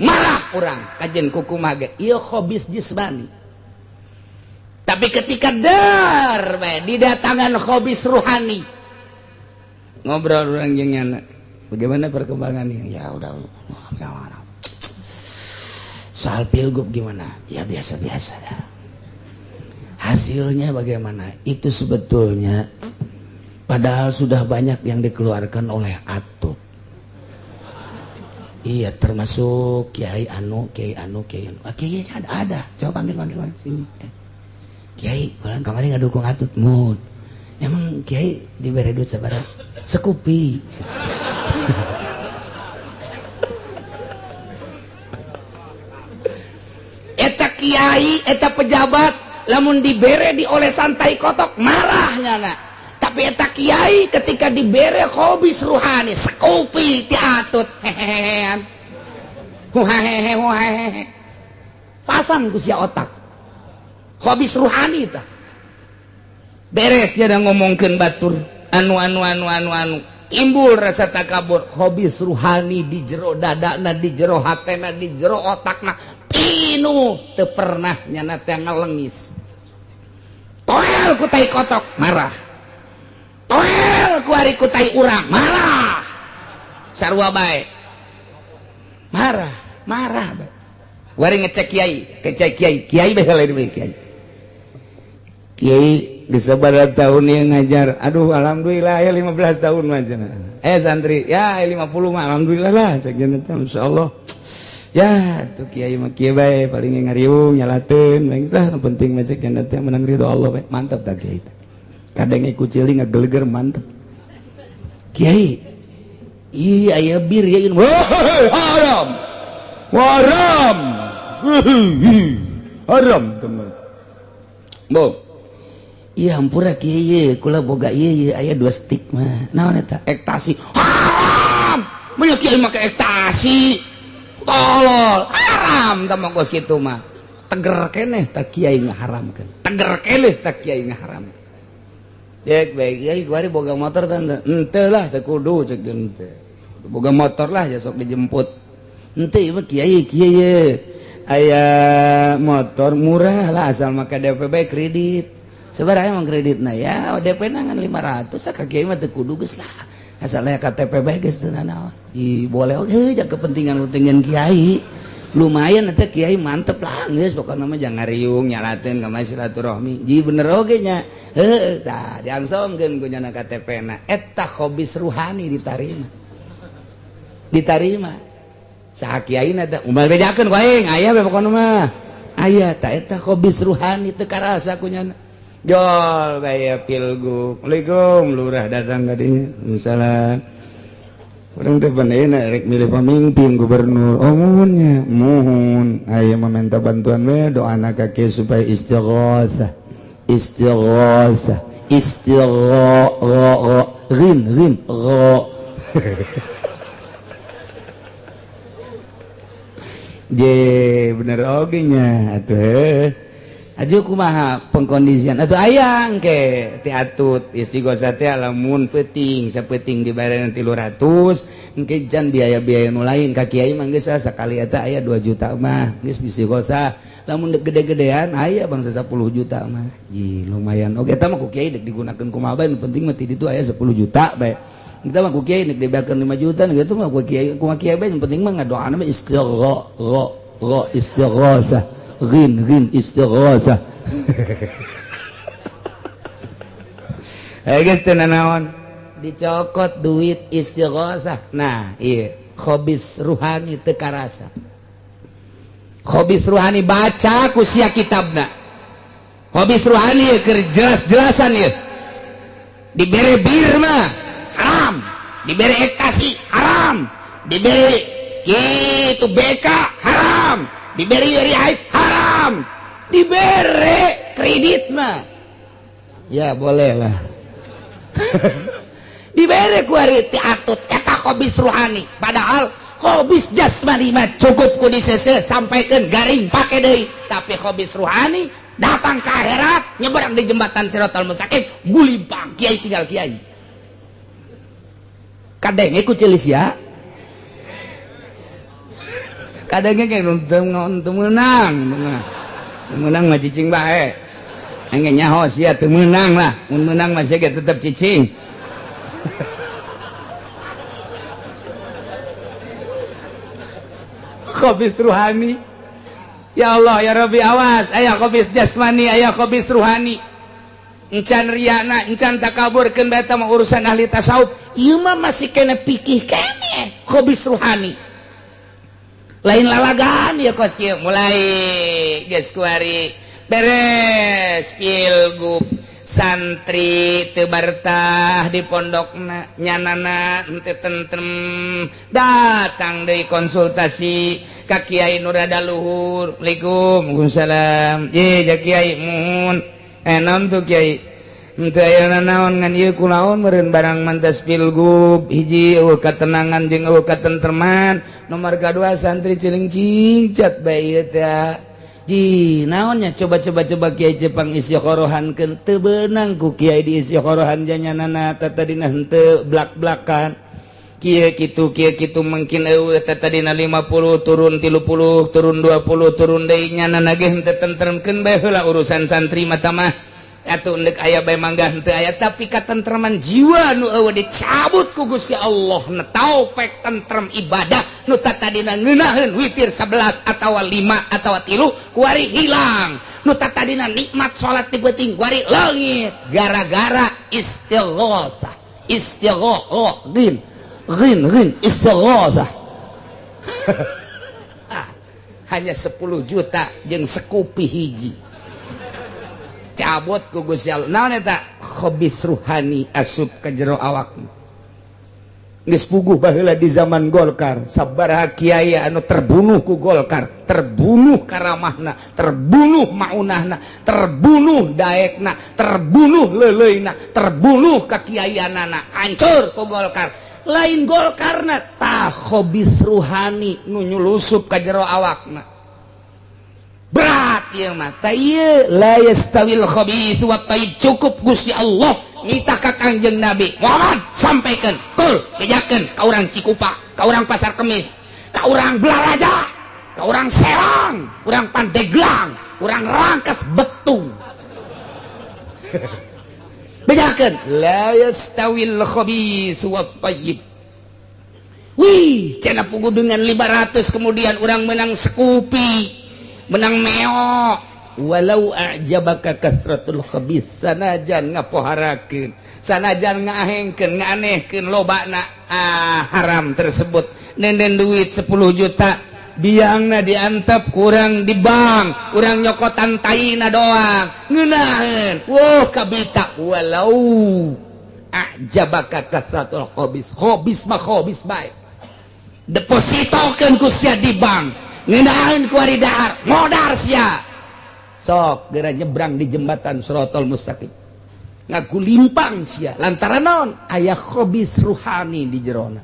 marah urang kajen kukumaha ge. Ieu khobis jismani. Tapi ketika dar bae didatangan khobis ruhani. Ngobrol urang jeung nyana. Bagaimana perkembangannya? Ya udah. Soal pilgub gimana? Ya biasa-biasa dah. Hasilnya bagaimana? Itu sebetulnya padahal sudah banyak yang dikeluarkan oleh Atut. Iya, termasuk Kiai Anu, Kiai Anu, Kiai Anu. Ah, Kiai ada. Coba panggil sini. Kiai, kalau kemarin nggak dukung Atut, mun. Emang Kiai diberi duit sabaraha? Sekupi. Eta kiai, eta pejabat, lamun dibere dioleh santai kotok marahnya nak. Tapi eta kiai ketika dibere khobis ruhani sekupi ti Atut hehehean. Huhahehe huhahehe. Pasang ku sia otak. Khobis ruhani tah. Beres ya ngomongkeun batur anu anu anu anu anu. Timbul rasa takabur khobis ruhani di jero dadana, di jero hatena, di jero otakna pinuh teu pernah nyana teh ngalengis. Toel ku tai kotok marah. Toel ku ari ku tai urang marah. Sarua bae. Marah, marah bae. Wari ngecek kiai, ngecek kiai, kiai bae heula bae kiai. Kiai geus sabaraha tahun ieu ngajar. Aduh, alhamdulillah ya 15 tahun mah cenah. Santri, ya 50 mah alhamdulillah lah cek teh insyaallah. Ya, tuh kiai mah kieu bae paling ngariung nyalateun bae lah nu penting mah cek teh menang ridho Allah bae. Mantap tah kiai teh. Kadang ku ciling ngageleger mantep. Kiai, iya aya bir ya haram. Haram. Haram teman. Bo. Iya hampura kiai kula boga ieu aya 2 stik mah. Naon eta? Ektasi. Haram. Mun kiai make ektasi. Tolol, haram tah mah kos kitu mah. Teger keneh tah kiai ngaharamkeun. Teger keneh tah kiai ngaharamkeun. Cek baik kiai kuari boga motor tante. Henteu lah teu kudu cek henteu. Boga motor lah ya sok dijemput. Henteu ieu mah kiai kieu ye. Aya motor murah lah asal make DP bae kredit. Sabaraha emang kreditna ya DP na ngan 500 ka kiai mah teu kudu geus lah. Asal aya KTP bae geus teu nanaon. Ji boleh oge jang kepentingan-kepentingan kiai. Lumayan eta kiai mantep lah geus pokona mah jangan ngariung nyalateun ka silaturahmi. Ji bener oge nya. Heuh tah diangsomkeun ku nyana KTP na. Eta khobis ruhani ditarima. Ditarima. Saha kiai na teh umal bejakeun ku aing aya we pokona mah. Aya tah eta khobis ruhani teu karasa ku nyana. Jol bae pilgub. Assalamualaikum lurah datang ka dinya. Waalaikumsalam. Urang teh bener rek milih pemimpin gubernur. Oh muhunnya, muhun. Aya meminta bantuan we doana ka kieu supaya istighosah. Istighosah, istigho ghin ghin gho. Je bener oge nya atuh. Aju kumaha pengkondisian atuh ayang ke ti atut istighosah teh lamun peuting sapeuting dibayar 300 engke jan biaya-biaya nu lain ka kiai mah geus sakali eta aya 2 juta mah geus istighosah lamun gede-gedean aya bangsa 10 juta mah ji lumayan oge eta mah ku kiai dek digunakeun kumaha bae nu penting mah ti ditu aya 10 juta bae eta mah ku kiai dek dibayarkeun 5 juta kitu mah ku kiai kumaha kiai bae nu penting mah ngadoana mah istigho gho istighosah ghin ghin istighosah. Geus teu nanaon dicokot duit istighosah. Nah ieu khobis ruhani teu karasa. Khobis ruhani baca ku sia kitabna. Khobis ruhani ieu keur jelas-jelasan ieu. Dibere bir mah haram, dibere ektasi haram, dibere kitu BK haram, diberi riaib haram, dibere kredit mah ya boleh lah. Dibere ku ari ti atut eta khobis ruhani. Padahal khobis jasmani mah cukup ku disese sampaikeun garing pake deui, tapi khobis ruhani datang ke akhirat nyeberang di jembatan Siratal Mustaqim gulimpang kiai tinggal kiai. Kadenge ku ceulis ya. Kadangnya kayak teu meunang, meunang mah cicing bae. Engge nyaho sia teu meunang lah, mun meunang mah sia ge tetep cicing. Khobis ruhani. Ya Allah ya Rabbi awas, aya khobis jasmani, aya khobis ruhani. Encan riana, encan takabur keun bae mah urusan ahli tasawuf. Ieu mah masih kena pikih keneh khobis ruhani. Lain lalagan ya kos kieu mulai geus kuari beres pilgub santri teu bartah di pondokna nyanana henteu tentrem datang deui konsultasi ka kiai nu rada luhur. Assalamualaikum. Waalaikumsalam. Ye ja kiai muhun naon tuh kiai henteu aya nanaon ngan ieu kunaon meureun barang mantas pilgub hiji eueuh katenangan jeung eueuh katentreman nomor kadua santri ciling cingcat bae ieu teh ji naonnya coba-coba coba kiai Jepang istikhorohankeun teu beunang ku kiai di istikhorohan janyanana tatadina henteu blak-blakan kieu kitu mungkin eueuh tatadina 50 turun 30 turun 20 turun deui nyanana ge henteu tentremkeun bae heula urusan santri mah mah. Atuh ndek aya bae manggah henteu aya, tapi katentreman jiwa nu eueuh dicabut ku Gusti Allah. Na taufik tentrem ibadah nu tadina ngeunaheun witir 11 atawa 5 atawa 3 kuari hilang. Nu tadina nikmat salat di peuting kuari leungit gara-gara istighosah. Istighosah ghin ghin ghin istighosah. Hanya 10 juta jeung sekupi hiji cabut ku Gusti Allah. Naon eta? Khabis ruhani asup ka jero awak. Geus puguh baheula di zaman Golkar, sabaraha kiai anu terbunuh ku Golkar, terbunuh karamahna, terbunuh maunahna, terbunuh daekna, terbunuh leuleuna, terbunuh kakiaianana, hancur ku Golkar. Lain Golkarna, tah khabis ruhani nu nyulusup ka jero awakna. Berat ieu mah. Ta ieu la yastawil khabis wa thayyib. Cukup Gusti Allah nitah ka Kangjeng Nabi Muhammad, sampaikan, kul, bejakeun ka urang Cikupa, ka urang Pasar Kemis, ka urang Balaraja, ka urang Serang, urang Pandeglang, urang Rangkas Betung. Bejakeun la yastawil khabis wa thayyib. Wih, cenah puguh dengan 500 kemudian orang menang Scoopy, menang Meo. Walau a'jabaka kasratul khabis, sanajan ngapoharakeun, sanajan ngaahengkeun, ngaanehkeun lobana haram tersebut. Nenden duit 10 juta biangna diantep kurang di bank, urang nyokotan taina doang ngeunaheun. Wah, kabita. Walau a'jabaka kasratul khabis, khabis mah khabis bae. Depositokeun ku sia di bank, ngeunaheun ku ari dahar modar sia. Sok geura nyebrang di jembatan Sirotol Mustaqim, ngagulimpang sia lantaran naon? Aya khabis ruhani di jerona.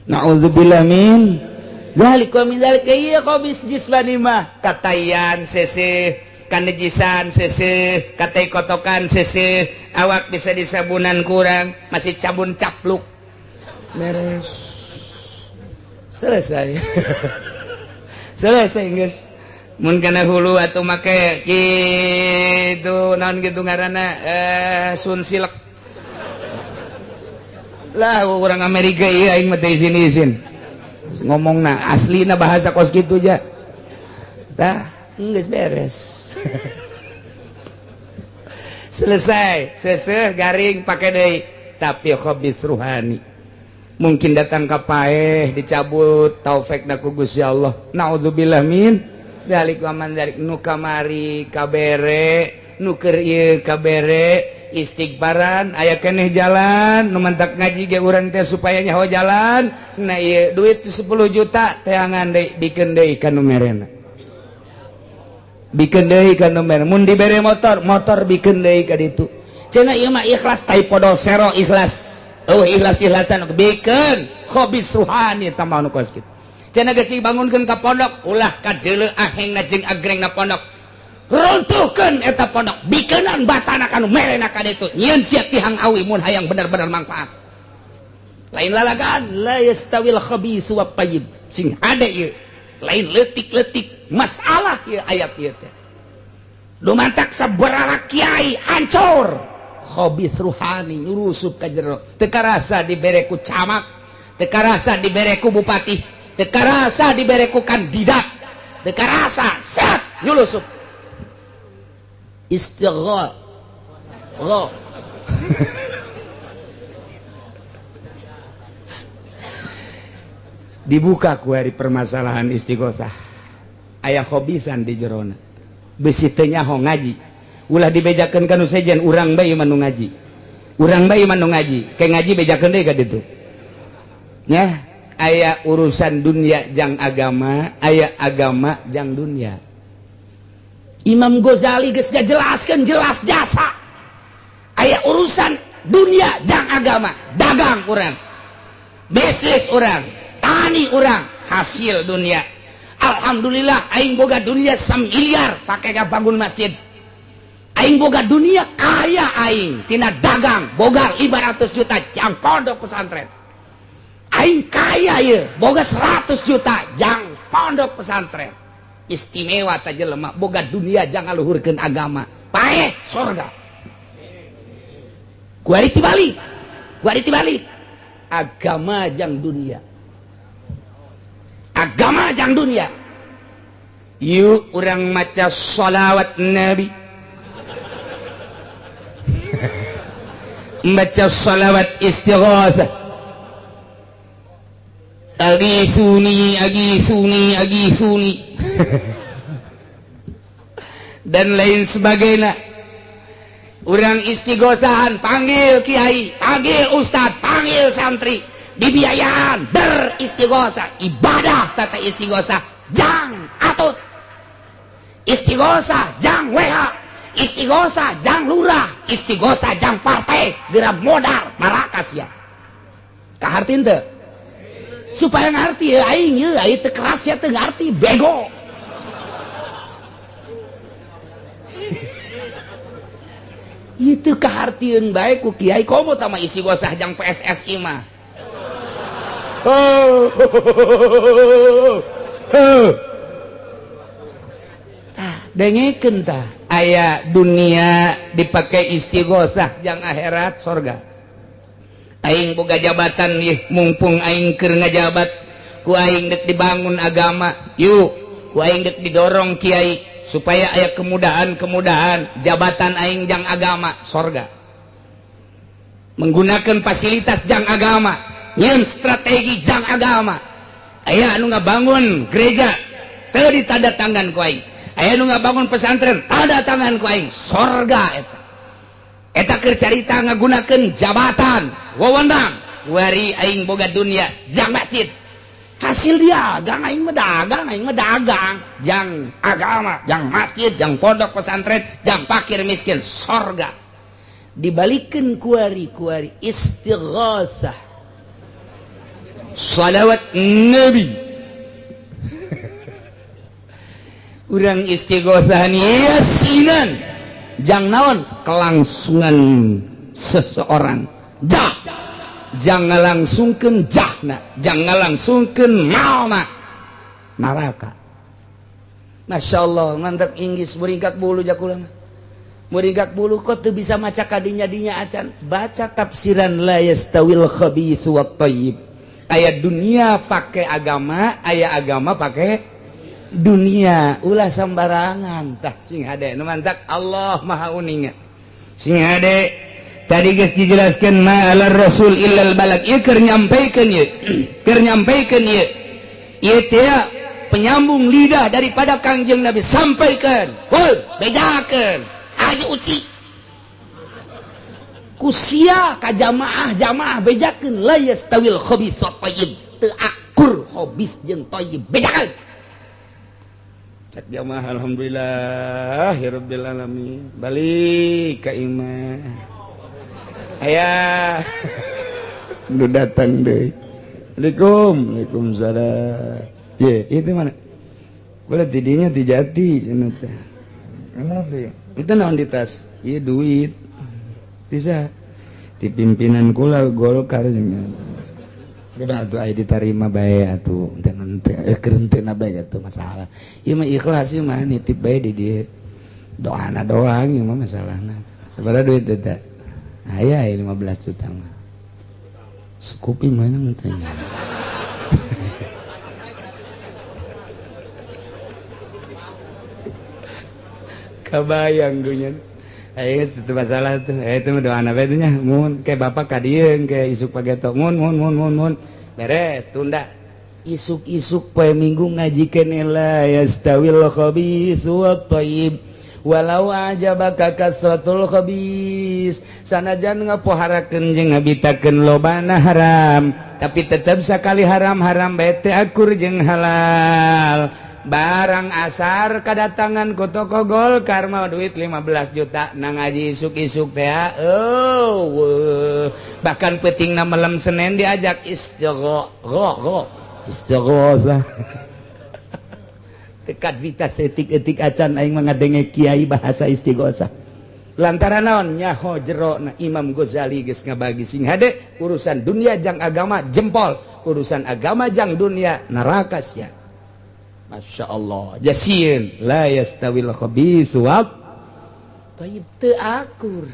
Naudzubillah min dzalik wa min dzalik. Ieu khabis jismani mah katayan seseh, kanejisan seseh, katai kotokan seseh, awak bisa disabunan kurang masih cabun capluk, beres, selesai, selesai guys. Mun kana hulu atau make gitu, naon gitu ngaranna, Sunsilk lah. Orang Amerika iya, aing mah teh izin-izin ngomongna aslina bahasa kos kitu ja. Tah, geus beres, selesai, seseh garing pakai deui. Tapi khabis ruhani mungkin datang ka paeh, dicabut taufik ku Gusti Allah. Naudzubillah min dzalik wa man dzalik. Nu kamari kabere, nu keur ieu kabere, istighfaran aya keneh jalan. Nu mantak ngaji ge urang teh supaya nyaho jalan. Nah, ieu duit 10 juta teangan deui, bikeun deui ka nu merena, bikeun deui ka nu merena. Mun dibere motor, motor bikeun deui ka ditu. Cenah ieu mah ikhlas, tai podol sero ikhlas. Oh, ikhlas ikhlasan bikeun khabis ruhani tambah nu kos kitu. Cenah geus bangunkeun ka pondok, ulah kadeuleu ahengna jeung agrengna pondok, runtuhkeun eta pondok, bikeunan batana ka nu merena ka ditu. Nyieun sia tihang awi mun hayang bener-bener manfaat. Lain lalagan la yastawil khabis wa thayyib. Sing hade ieu, lain leutik-leutik masalah ieu ayat ieu teh. Dumantak sabaraha kiai hancur, khabis ruhani nyurusup ka jero. Teu karasa dibere ku camat, teu karasa dibere ku bupati, teu karasa dibere ku kandidat, teu karasa set nyulusup. Istigha Allah dibuka ku hari permasalahan istighosah aya khobisan di jerona. Besi teu nyaho ngaji, ulah dibejakeun ka nu sejen. Urang bae mah nu ngaji, urang bae mah nu ngaji, ke ngaji bejakeun deui ka ditu nya. Aya urusan dunia jang agama, aya agama jang dunia. Imam Ghazali geus ngajelaskeun jelas jasa. Aya urusan dunia jang agama. Dagang urang, bisnis urang, tani urang, hasil dunia. Alhamdulillah aing boga dunia 1 miliar, pakai bangun masjid. Aing boga dunia, kaya aing tina dagang boga 500 juta jang pondok pesantren. Aing kaya ya, boga 100 juta jang pondok pesantren. Istimewa ta jelema boga dunia jang ngaluhurkeun agama, paeh sorga. Kuari tibalik, kuari tibalik. Agama jang dunia, agama jang dunia. Yuk urang maca sholawat Nabi, baca sholawat istighosah. Agisuni, agisuni, agisuni, dan lain sebagainya. Urang istighosahan, panggil kiai, panggil ustad, panggil santri, dibiayaan beristighosah, ibadah tata istighosah jang atut, istighosah jang WH, istighosah jang lurah, istighosah jang partai, geura modar marakas ya. Kaharti teu? Supaya ngarti ya aing ye, aing teu keras ya teu ngarti bego. Itu kehartieun bae ku kiai komo tama istighosah jang PSSI mah. Oh. Tah dengekeun tah, aya dunia dipakai istighosah jang akhirat sorga. Aing boga jabatan yeuh, mumpung aing keur ngajabat, ku aing deuk dibangun agama, yuk ku aing deuk didorong kiai supaya aya kemudahan-kemudahan jabatan aing jang agama sorga. Menggunakan fasilitas jang agama, nyeun strategi jang agama. Aya anu ngabangun gereja teu ditanda tangan ku aing, aya anu ngabangun pesantren tanda tangan ku aing, sorga eta. Eta keur carita ngagunakeun jabatan wewenang, wari aing boga dunia jang masjid. Hasil dagang aing mah dagang, aing mah dagang jang agama, jang masjid, jang pondok pesantren, jang fakir miskin, sorga. Dibalikeun kuari-kuari istighosah, shalawat Nabi. Urang istighosahan yasinan jang naon kelangsungan seseorang jah, jangan langsungkeun jahna, jangan langsungkeun malna neraka. Masya Allah, mantap Inggris beringkat bulu jakulang meringkat bulu kok tuh bisa maca kadinya dinya acan baca tafsiran la yastawil khabitsu wat thayyib. Aya dunia pakai agama, aya agama pakai dunia, ulah sembarangan tah sing hade nu mantak Allah maha uninga. Sing hade tadi geus dijelaskeun ma alar rasul illal balag, ieu keur nyampaikan ieu, keur nyampaikan ieu. Ieu teh penyambung lidah daripada Kangjeng Nabi, sampaikan, heuh bejakeun Haji Uci kusia ka jamaah jamaah bejakeun la yastawil khabis wat thayyib, teu akur khabis jeung thayyib, bejakeun. Cek jamaah alhamdulillah ya rabbil alamin, balik ka imah. Aya nu datang deui. Assalamualaikum. Waalaikumsalam. Ye, itu mana? Kula tidinya ti jati cenah teh. Kenapa ya? Itu naon di tas? Ieu duit. Bisa di pimpinan kula Golkar cenah. Udah atuh aya ditarima bae atuh, teu keur henteu bae atuh masalah. Ieu mah ikhlas ieu mah nitip bae di dieu. Doana doang ieu mah masalahna. Sabaraha duit eta? Aya 15 juta mah. Sekupi mana teh? Kabayang gue nya. Ayo itu masalah tuh. Itu mah doana bae nya. Mun ke bapak ka dieu ke isuk pageto. Mun mun mun mun mun. Beres tunda. Isuk-isuk poe Minggu ngaji keneh la yastawil khabitsu wat thayyib. Walau ajabaka kasratul khabis, sanajan ngapoharakeun jeung ngabitakeun lobana haram, tapi tetep sakali haram-haram bae teu akur jeung halal. Barang asar kedatangan ku toko Golkar mau duit 15 juta nang ngaji isuk-isuk teh. Oh, bahkan peutingna malam Senin diajak istighosa. Istighosa. Tekat vita setik-etik acan aing mah ngadenge kiai bahasa istighosa. Lantaran naon nyaho jerona Imam Ghazali geus ngabagi sing hade urusan dunia jang agama jempol, urusan agama jang dunia neraka sia. Masya Allah jasieun la yastawil khabitsu wat thayyib, teu akur.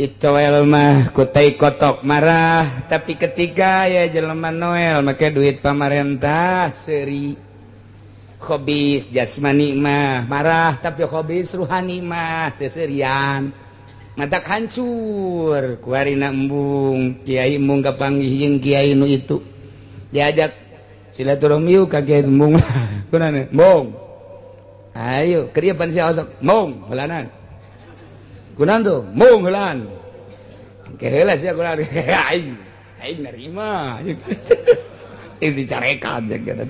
Dicoel mah ku tai kotok marah, tapi ketika ya jelema Noel make duit pamarentah seuri. Khobis jasmani mah marah, tapi khobis ruhani mah seserian, matak hancur. Kuarina embung kiai, embung kapanggih jeung kiai nu itu, diajak silaturahmi yuk ka kiai. Embung kunaon? Embung, ayo keur pan sia osok. Embung heulanan. Kunaon tuh? Embung heulaan ke heula sia. Kunaon? Aing aing nerima isi carekan cek gitu.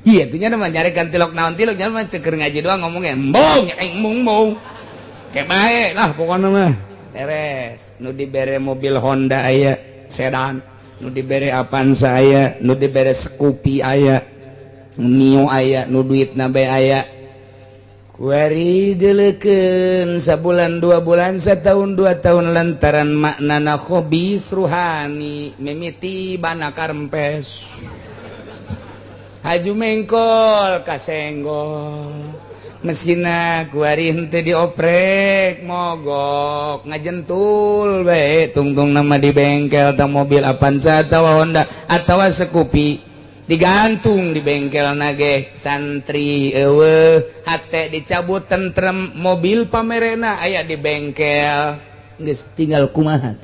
Iya, itu nya mah nyarekan tilok naon, tilok nya mah ceker ngaji doang ngomongnya embung aing, embung embung kayak baik lah pokoknya mah beres. Nu dibere mobil Honda aya, sedan, nu dibere Avanza aya, nu dibere Scoopy aya, Mio aya, nu duit nabe aya. Kuari dileukeun sabulan, 2 bulan, setahun, 2 tahun, lantaran maknana khobis ruhani mimiti bana karempes, haju mengkol kasenggol mesina. Kuari henteu dioprek, mogok ngajentul bae tungtung nama di bengkel. Atau mobil Avanza atau Honda atau Scoopy digantung di bengkel nage, santri eueuh, hate dicabut tentrem, mobil pamerena aya di bengkel. Geus tinggal kumaha?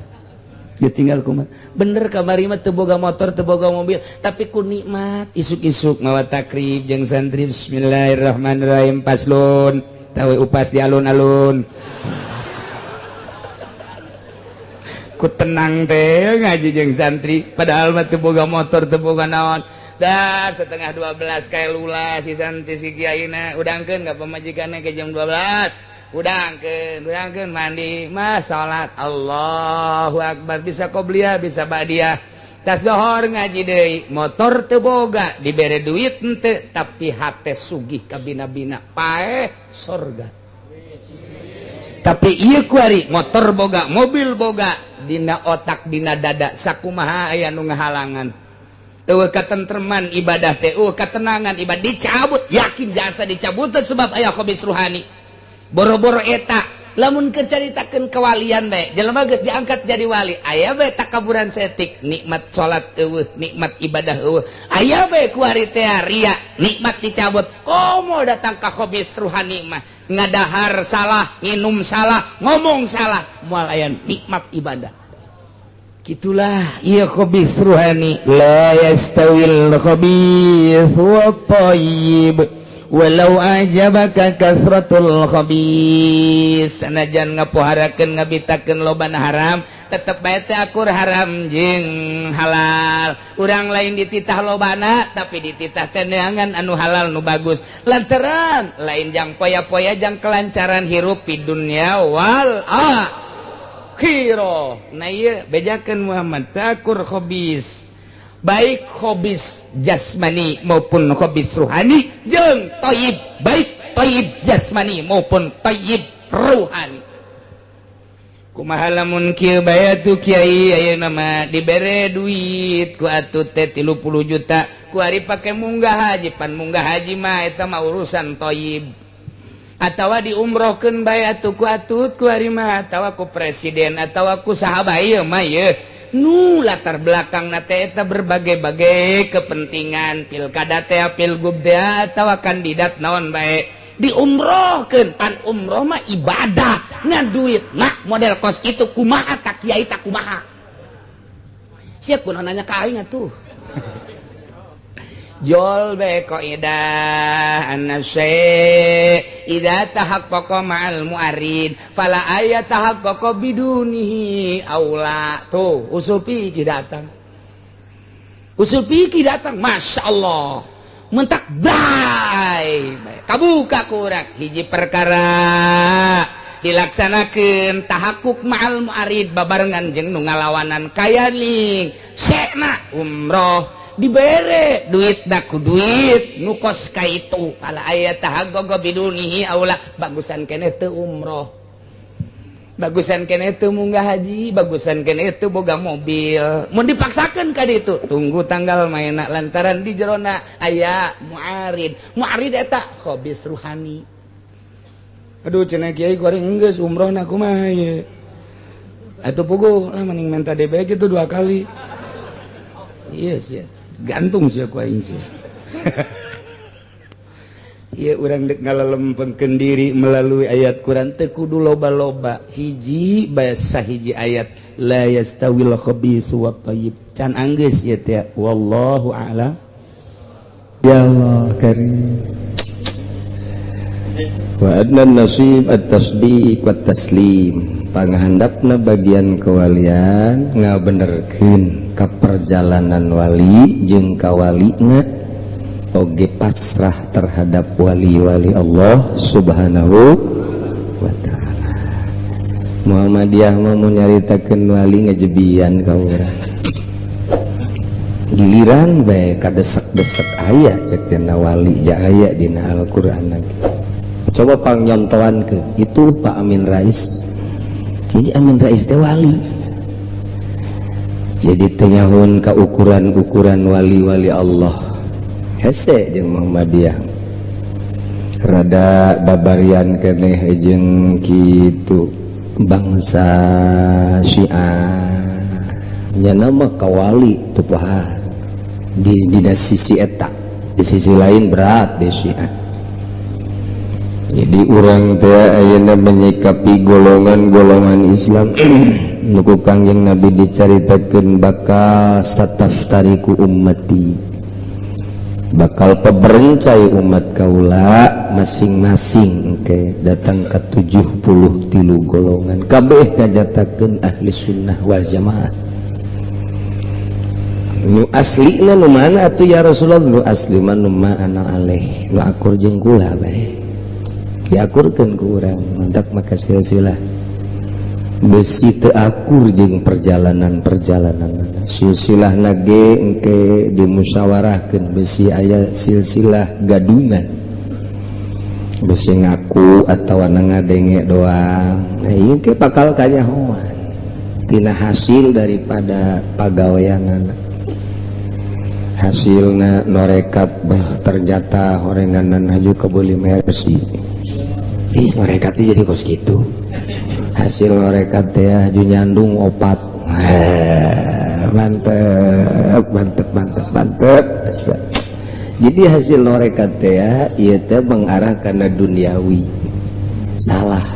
Geus tinggal kumaha? Bener kamari mah teu boga motor, teu boga mobil, tapi ku nikmat isuk-isuk mawa takrib jeung santri. Bismillahirrahmanirrahim, paslon tahu upas di alun-alun. Ku tenang teh ngaji jeung santri, padahal mah teu boga motor, teu boga naon. Dah 11.30 kayak lula si santri, si kiaina udangkeun ka pamajikanna ke jam 12, udangkeun udangkeun, mandi mah salat, Allahu akbar, bisa qobliyah bisa ba'diyah. Tas dohor ngaji deui. Motor teu boga, dibere duit henteu, tapi hate sugih kabina-bina, paeh sorga. Tapi ieu kuari motor boga, mobil boga, dina otak, dina dada sakumaha aya nu ngahalangan. Eueuh katentreman ibadah teh, eueuh katenangan ibadah, dicabut, yakin jasa dicabut sebab aya khobis ruhani. Boro-boro eta, lamun keur caritakeun kewalian bae, jelema geus diangkat jadi wali aya bae takaburan setik, nikmat salat eueuh, nikmat ibadah eueuh, aya bae kuari teh ria, nikmat dicabut. Komo datang ka khobis ruhani mah, ngadahar salah, nginum salah, ngomong salah, moal aya nikmat ibadah. Gitulah iya khobis ruhani. La yastawil khabith wa thayyib walau ajabaka kasratul khabis. Sanajan ngapoharakeun, ngabitakeun lobana haram, tetep bae teh akur haram jeung halal. Urang lain dititah lobana, tapi dititah teh neangan anu halal, nu bagus, lantaran lain jang poya-poya, jang kelancaran hirup di dunya wal akhirah. Nah, ieu bejakeun Muhammad takur khobis, baik khobis jasmani maupun khobis ruhani, jeung thayyib, baik thayyib jasmani maupun thayyib ruhani. Kumaha lamun kieu bae atuh, kiai? Ayeuna mah dibere duit ku atuh teh 30 juta, ku ari pake munggah haji. Pan munggah haji mah eta mah urusan thayyib. Atawa diumrohkeun bae atuh ku atut ku ari mah, atawa ku presiden, atawa ku saha bae. Ieu mah ieu nu latar belakang na teh eta berbagai-bagai kepentingan, pilkada teh, pilgub teh, atawa kandidat naon bae diumrohkeun. Pan umroh mah ibadah, ngan duit nah model kos itu kumaha tak, kiai? Tak kumaha siap kunaon nanya ka aing atuh? Jol be kaidah anna syai' idza tahaqqaqa ma'al mu'arid fala ayat tahaqqaqa bidunihi aula. Tuh usul fikih datang, usul fikih datang. Masya Allah, mentak bae kabuka kurang hiji perkara dilaksanakan tahakuk ma'al mu'arid, babarengan jeung nu ngalawanan, kaya ning sekna umroh dibere duit daku duit nu kos ka itu, fala aya tahaggogo bidunihi aula. Bagusan keneh teu umroh, bagusan keneh teu munggah haji, bagusan keneh teu boga mobil. Mun dipaksakeun ka ditu, tunggu tanggal maena, lantaran di jerona aya muarid. Muarid eta khobis ruhani. Aduh, cenah kiai, goreng geus umroh na kumaha ye? Atau puguh lah, mending minta DB gitu dua kali. Iya sih, gantung sih aku, aing sih. Iya, urang dek ngalalempengkeun diri melalui ayat Quran teu kudu loba-loba, hiji bahasa, hiji ayat, la yastawil khabitsu wat thayyib, can anggeus ieu teh. Wallahu a'lam. Ya Allah karim. Wa adna nasib at-tasdiq wa taslim. Panghandapna bagian kewalian ngabenerkeun ka perjalanan wali jeung kawalina oge, pasrah terhadap wali-wali Allah Subhanahu wa Ta'ala. Muhammadiyah mau nyaritakeun wali ngejebian ka urang, giliran bae kadesek-desek aya cek dina wali ja aya dina Al-Qur'an lagi. Coba pang nyontohan ke itu Pak Amin Rais. Jadi Amin Rais teh wali, jadi teu nyahun ka ukuran-ukuran wali-wali Allah. Hese jeung Muhammadiyah rada babarian keneh jeung kitu bangsa Syiah nya nama kawali tuh di sisi eta, di sisi lain berat di Syiah. Jadi urang teh ayeuna menyikapi golongan-golongan Islam nu ku Kangjeng Nabi dicaritakeun bakal sataftariku ummati, bakal peberencai umat kaula masing-masing. Oke, datang ke 73 golongan, kabeh ngajatakeun ahli sunnah wal jamaah. Nu aslina nu mana atuh, ya Rasulullah? Nu asli mah nu ma ana alaih, nu akur jeung kula bae, diakurkeun ku urang. Mantak maka silsilah besi teu akur jeung perjalanan-perjalanan silsilah nage engke dimusyawarahkeun, besi aya silsilah gadungan, besi ngaku atau ngadenge doang. Nah, ieu ke bakal kanyahoan tina hasil daripada pagaweanana. Hasilna norekat, bah, ternyata horenganan haju kebeli Mercy. Ih, norekat sih jadi kos gitu. Hasil norekat teh haju nyandung opat. Mantep, mantep, mantep, mantep. Jadi hasil norekat teh ieu teh mengarah karena duniawi, salah.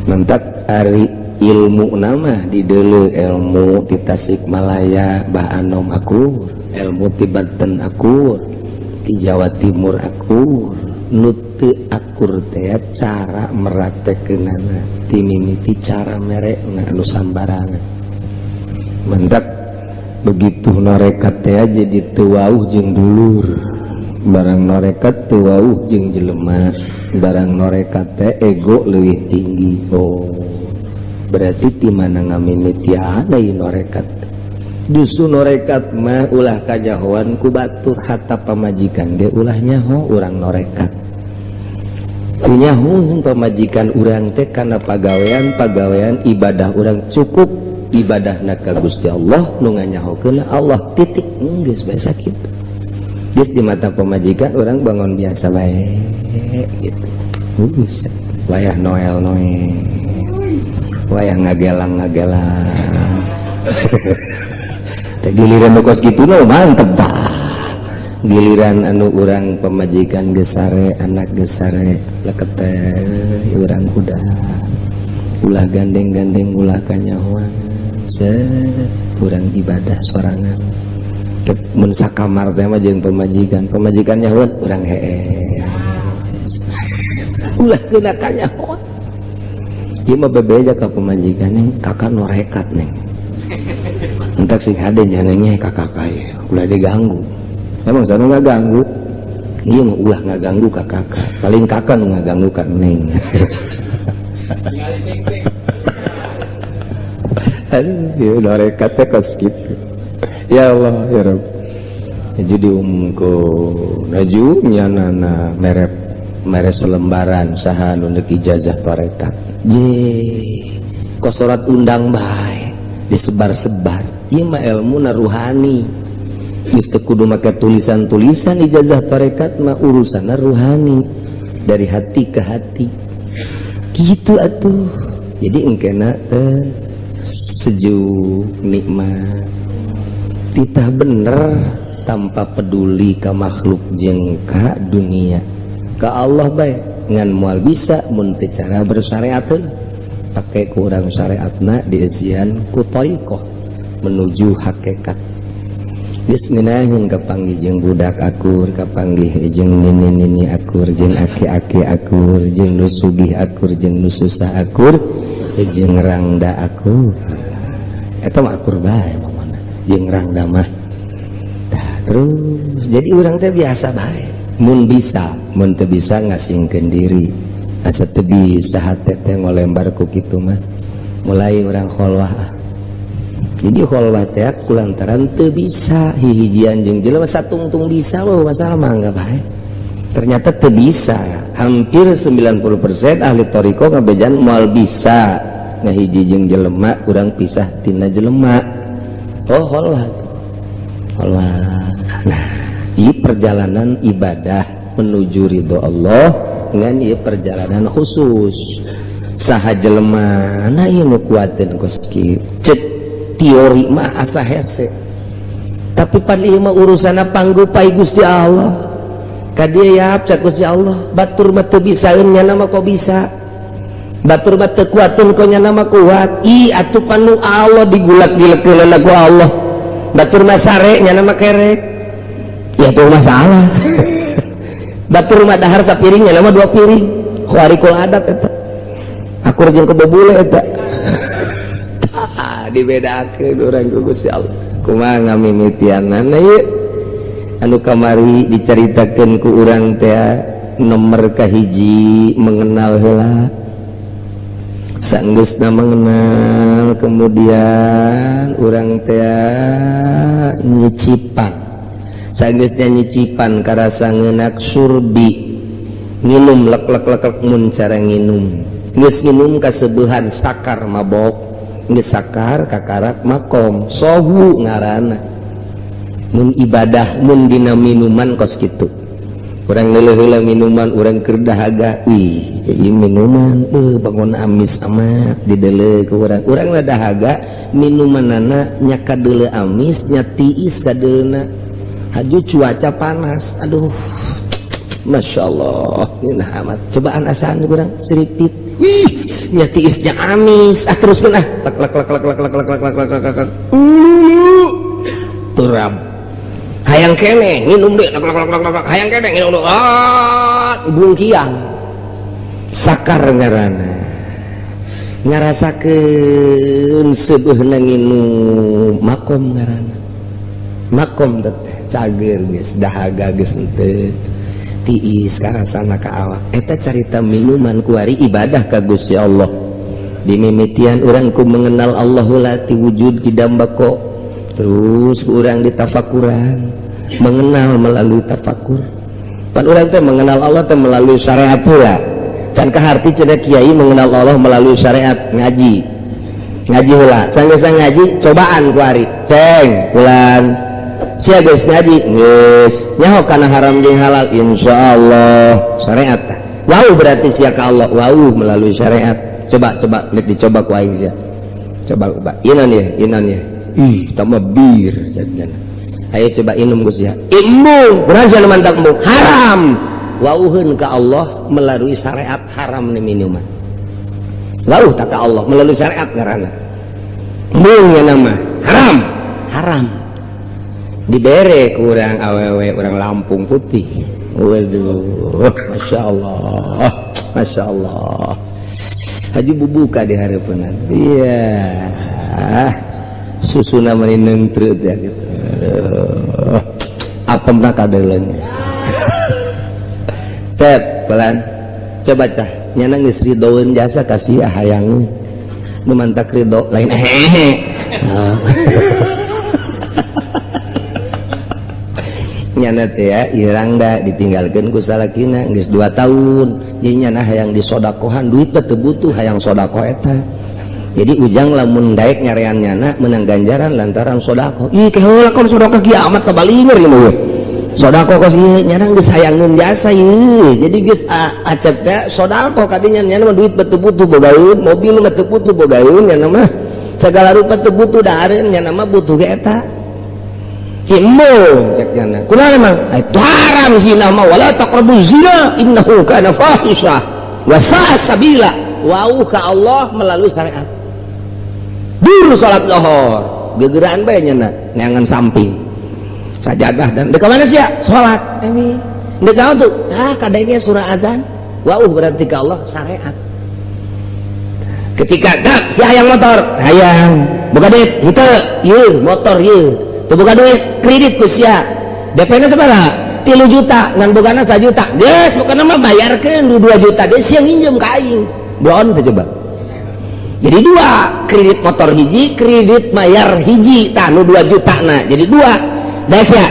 Mantap, ari ilmu nama di dulu, ilmu di Tasikmalaya Bah Anom akur, ilmu di Banten akur, di Jawa Timur akur. Nu teu akur teh cara meraktekeunana, timimiti cara merekna anu sambarangan. Mentak begitu norekat teh jadi teu wauh jeung dulur, barang norekat teu wauh jeung jelema, barang norekat teh ego leuwih tinggi. Oh, berarti di mana ngamimitian deui norekat? Justru norekat mah ulah kajahoan ku batur, hatta pamajikan ge ulah nyaho urang norekat. Nyaho pamajikan urang teh karena pagawean pagawean ibadah urang, cukup ibadah ka Gusti Allah, nu nganyahokeun Allah, titik, geus biasa kitu. Geus di mata pamajikan urang bangun biasa bae gitu. Buset, wayah Noel Noel, wayah ngagelang ngagelang teh, giliran nu kos kitu nu mantep tah. Giliran anu urang pamajikan geus sare, anak geus sare, leket teh urang udah ulah gandeng-gandeng, ulah kanyahoan, urang ibadah sorangan. Mun sakamar teh mah jeung pamajikan, pamajikan nyahoan, urang heeh, ulah kena kanyahoan. Ieu mah bebeja ka pamajikan, "Neng, kakak norekat, Neng." Entak sing hade nya, Nengnya, kakak kaya ulah diganggu. Emang sana nggak ganggu? Iya mah ulah nggak ganggu ka kakak, paling kakak nu nggak ganggu ka Neng. Aduh, ya norekat teh kos gitu. Ya Allah ya Rabb. Jadi diumumkeun naju nyanana mere mere selembaran, saha nu deuk ijazah tarekat je kosorat undang bae, disebar-sebar. Ieu mah ilmu na ruhani, geus teu kudu make tulisan-tulisan. Ijazah tarekat mah urusanna ruhani, dari hati ke hati gitu atuh. Jadi engkena teh sejuk, nikmat, titah bener tanpa peduli ka makhluk jeung ka dunia, ka Allah bae. Ngan moal bisa mun teu cara bersyariateun, pake kurang syariatna dieusian ku thariqah menuju hakikat. Geus ngeunaheun kapanggih jeung budak akur, kapanggih jeung nini-nini akur, jeung aki-aki akur, jeung nu sugih akur, jeung nu susah akur, jeung rangda akur. Eta mah akur bae mamana jeung rangda mah. Tah, terus jadi urang teh biasa bae mun bisa, mun teu bisa ngasingkeun diri. Asa teu bisa hate teh ngolembar ku kitu mah, mulai urang kholwah. Jadi kholwah teh kulantaran teu bisa hihijian jeung jelema satungtung bisa. Wah, masalah mah enggak bae. Ternyata teu bisa. Hampir 90% ahli thariqah ngabejan moal bisa ngahiji jeung jelema, urang pisah tina jelema. Oh, kholwah tuh, kholwah. Nah, ieu perjalanan ibadah menuju ridho Allah ngan ieu perjalanan khusus saha jelema. Nah, ieu nu kuateun kos kieu, cek teori mah asa hese, tapi pan ieu mah urusanna panggupai Gusti Allah ka dieu ya. Cek Gusti Allah, batur mah teu bisaeun, nyana mah kok bisa, batur mah teu kuateun, kok nyana mah kuat. Ih atuh, panu Allah digulak-gilekeunana ku Allah. Batur mah sare, nyana mah kerek ya, tuh masalah. Batur mah dahar sapiring, nyana mah dua piring. Khawarikul adat eta, akur jeung kebobule eta. Dibedakeun urang ku Gusti Allah. Kumaha ngamimitianana ieu anu kamari dicaritakeun ku urang teh? Nomor kahiji, mengenal heula. Sanggeusna mengenal, kemudian urang teh nyicipan. Sanggeusna nyicipan, karasa ngeunak surbi, nginum lek lek lek lek. Mun cara nginum, geus nginum kaseubehan, sakar, mabok. Geus sakar, kakarak makom sohu ngaranna. Mun ibadah, mun dina minuman kos kitu, urang neuleuh heula minuman urang keur dahaga. Wih, ieu minuman beuh bangun amis amat. Dideuleu ku urang, urang lah dahaga minumanana nya kadeuleu amis nya tiis kadeleuna. Haju cuaca panas, aduh, Masya Allah, ngeunah amat. Cobaan asaan kurang seripit, wih, nya tiisnya amis. Ah, teruskeun ah, lek lek lek lek lek lek lek lek lek lek lek lek, ululu, turab. Hayang kene nginum deh, lek lek lek lek lek, hayang kene nginum deh. Ah, bungkiang, sakar ngaranna, ngarasakeun seubeurna nginum, makom ngaranna. Makom teh cager, geus dahaga geus henteu tiis karasana ka awak. Eta carita minuman. Kuari ibadah ka Gusti Allah, dimimitian urang ku mengenal Allah heula ti wujud kidam bako, terus ku urang ditafakuran, mengenal melalui tafakur. Pan urang teh mengenal Allah teh melalui syariat heula. Can kaharti cenah kiai mengenal Allah melalui syariat. Ngaji, ngaji heula. Sanggeus ngaji, cobaan kuari, ceng bulan sia geus ngaji, geus nyaho kana haram jeung halal, insyaallah syariat tah. Wau berarti sia ka Allah wau melalui syariat. Coba, coba nek dicoba ku aing sia, coba, coba inan ya, inan ya. Ih, tambah bir jadinya. Ayo coba inum Gus ya. Embung berhasil mantap, embung haram. Wauheun ka Allah melalui syariat, haram nih minuman. Wauh tak ka Allah melalui syariat ngaranna. Embung ya, nama haram, haram. Dibere kurang awewe orang Lampung putih. Waduh, Masya Allah, Masya Allah. Haji bubuka di hareupeunna. Iya, susuna mani neungtreut ya gitu. Aduh, apemna kadeuleung. Sep pelan, coba tah nyana geus ridoeun jasa kasih hayang nu mantak ridho lain hehe. Nah, nyana teh ya irang da ditinggalkeun ku salakina geus 2 tahun. Jadi nyana hayang disodakohan, duit teh teu butuh, hayang sodakoh eta. Jadi ujang lamun daek nyarean nyana menang ganjaran lantaran sodakoh. Ih, keheula kon sodakoh kiamat kabalinger ieu mah. Sodako kos ieu nyana geus hayangeun jasa ieu. Jadi geus Acep teh sodako kadinya, nyana mah duit teu butuh bogaeun, mobil mah teu butuh bogaeun, nyana mah segala rupa teu butuh dahareun, nyana mah butuh ge eta. Embung cek nyana. Kunaon emang? Itu haram zina mah, wala taqrabu zina innahu kana fahisah wa sa'a sabila. Wau ka Allah melalui syariat. Dur salat lohor, gegeraan bae nyana neangan samping. Sajadah dan dek mana sih ya? Salat. Emi. Dek naon tuh? Ah, kadangnya surah azan. Wau berarti ke Allah syariat. Ketika gak si hayang motor, hayang. Boga duit, henteu, ieu motor ieu. Teu boga duit, kredit ku sia. DP-na sabaraha? 3 juta, ngan bogana 1 juta. Geus, pokona mah bayarkeun du 2 juta. Geus sia nginjem ka aing. Bohon teh coba. Jadi dua, kredit motor hiji, kredit bayar hiji, tah nu 2 juta na. Jadi dua. Da sia,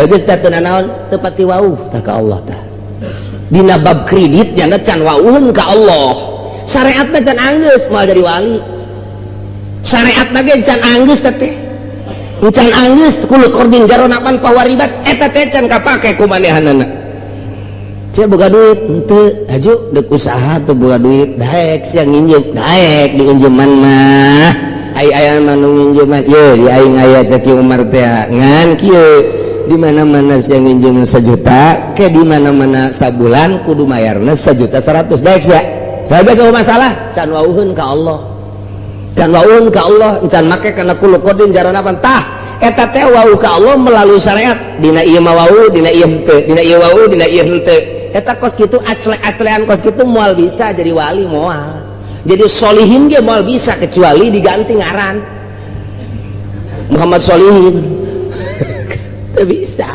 geus teh teu nanaon, teu pati wauh tah ka Allah tah. Dina bab kredit nyana can wauhun ka Allah. Syariatna can anggeus moal jadi wali. Syariatna ge can anggeus teh teh. Can anggeus kullu qardin jarra naf'an fahuwa riba eta teh can kapake ku manehanana. Sia boga duit henteu, haju deuk usaha teu boga duit, daek sia nginjem, daek diinjeman mah. Ai aya mah nu nginjeman, ye di aing aya cek Umar teh ngan kieu di mana-mana sia nginjem 1 juta, ke di mana-mana sabulan kudu mayarna 1 juta 100, daek sia. Geus euweuh masalah, can wauheun ka Allah. Can wauheun ka Allah, can make kana kullu qardin jarra naf'an tah. Eta teh wau ka Allah melalui syariat. Dina ieu mah wau, dina ieu henteu, dina ieu wau, dina ieu henteu. Eta kos kitu aclek-aclean kos kitu moal bisa jadi wali moal. Jadi solihin ge moal bisa kecuali diganti ngaran Muhammad Solihin. Teu bisa.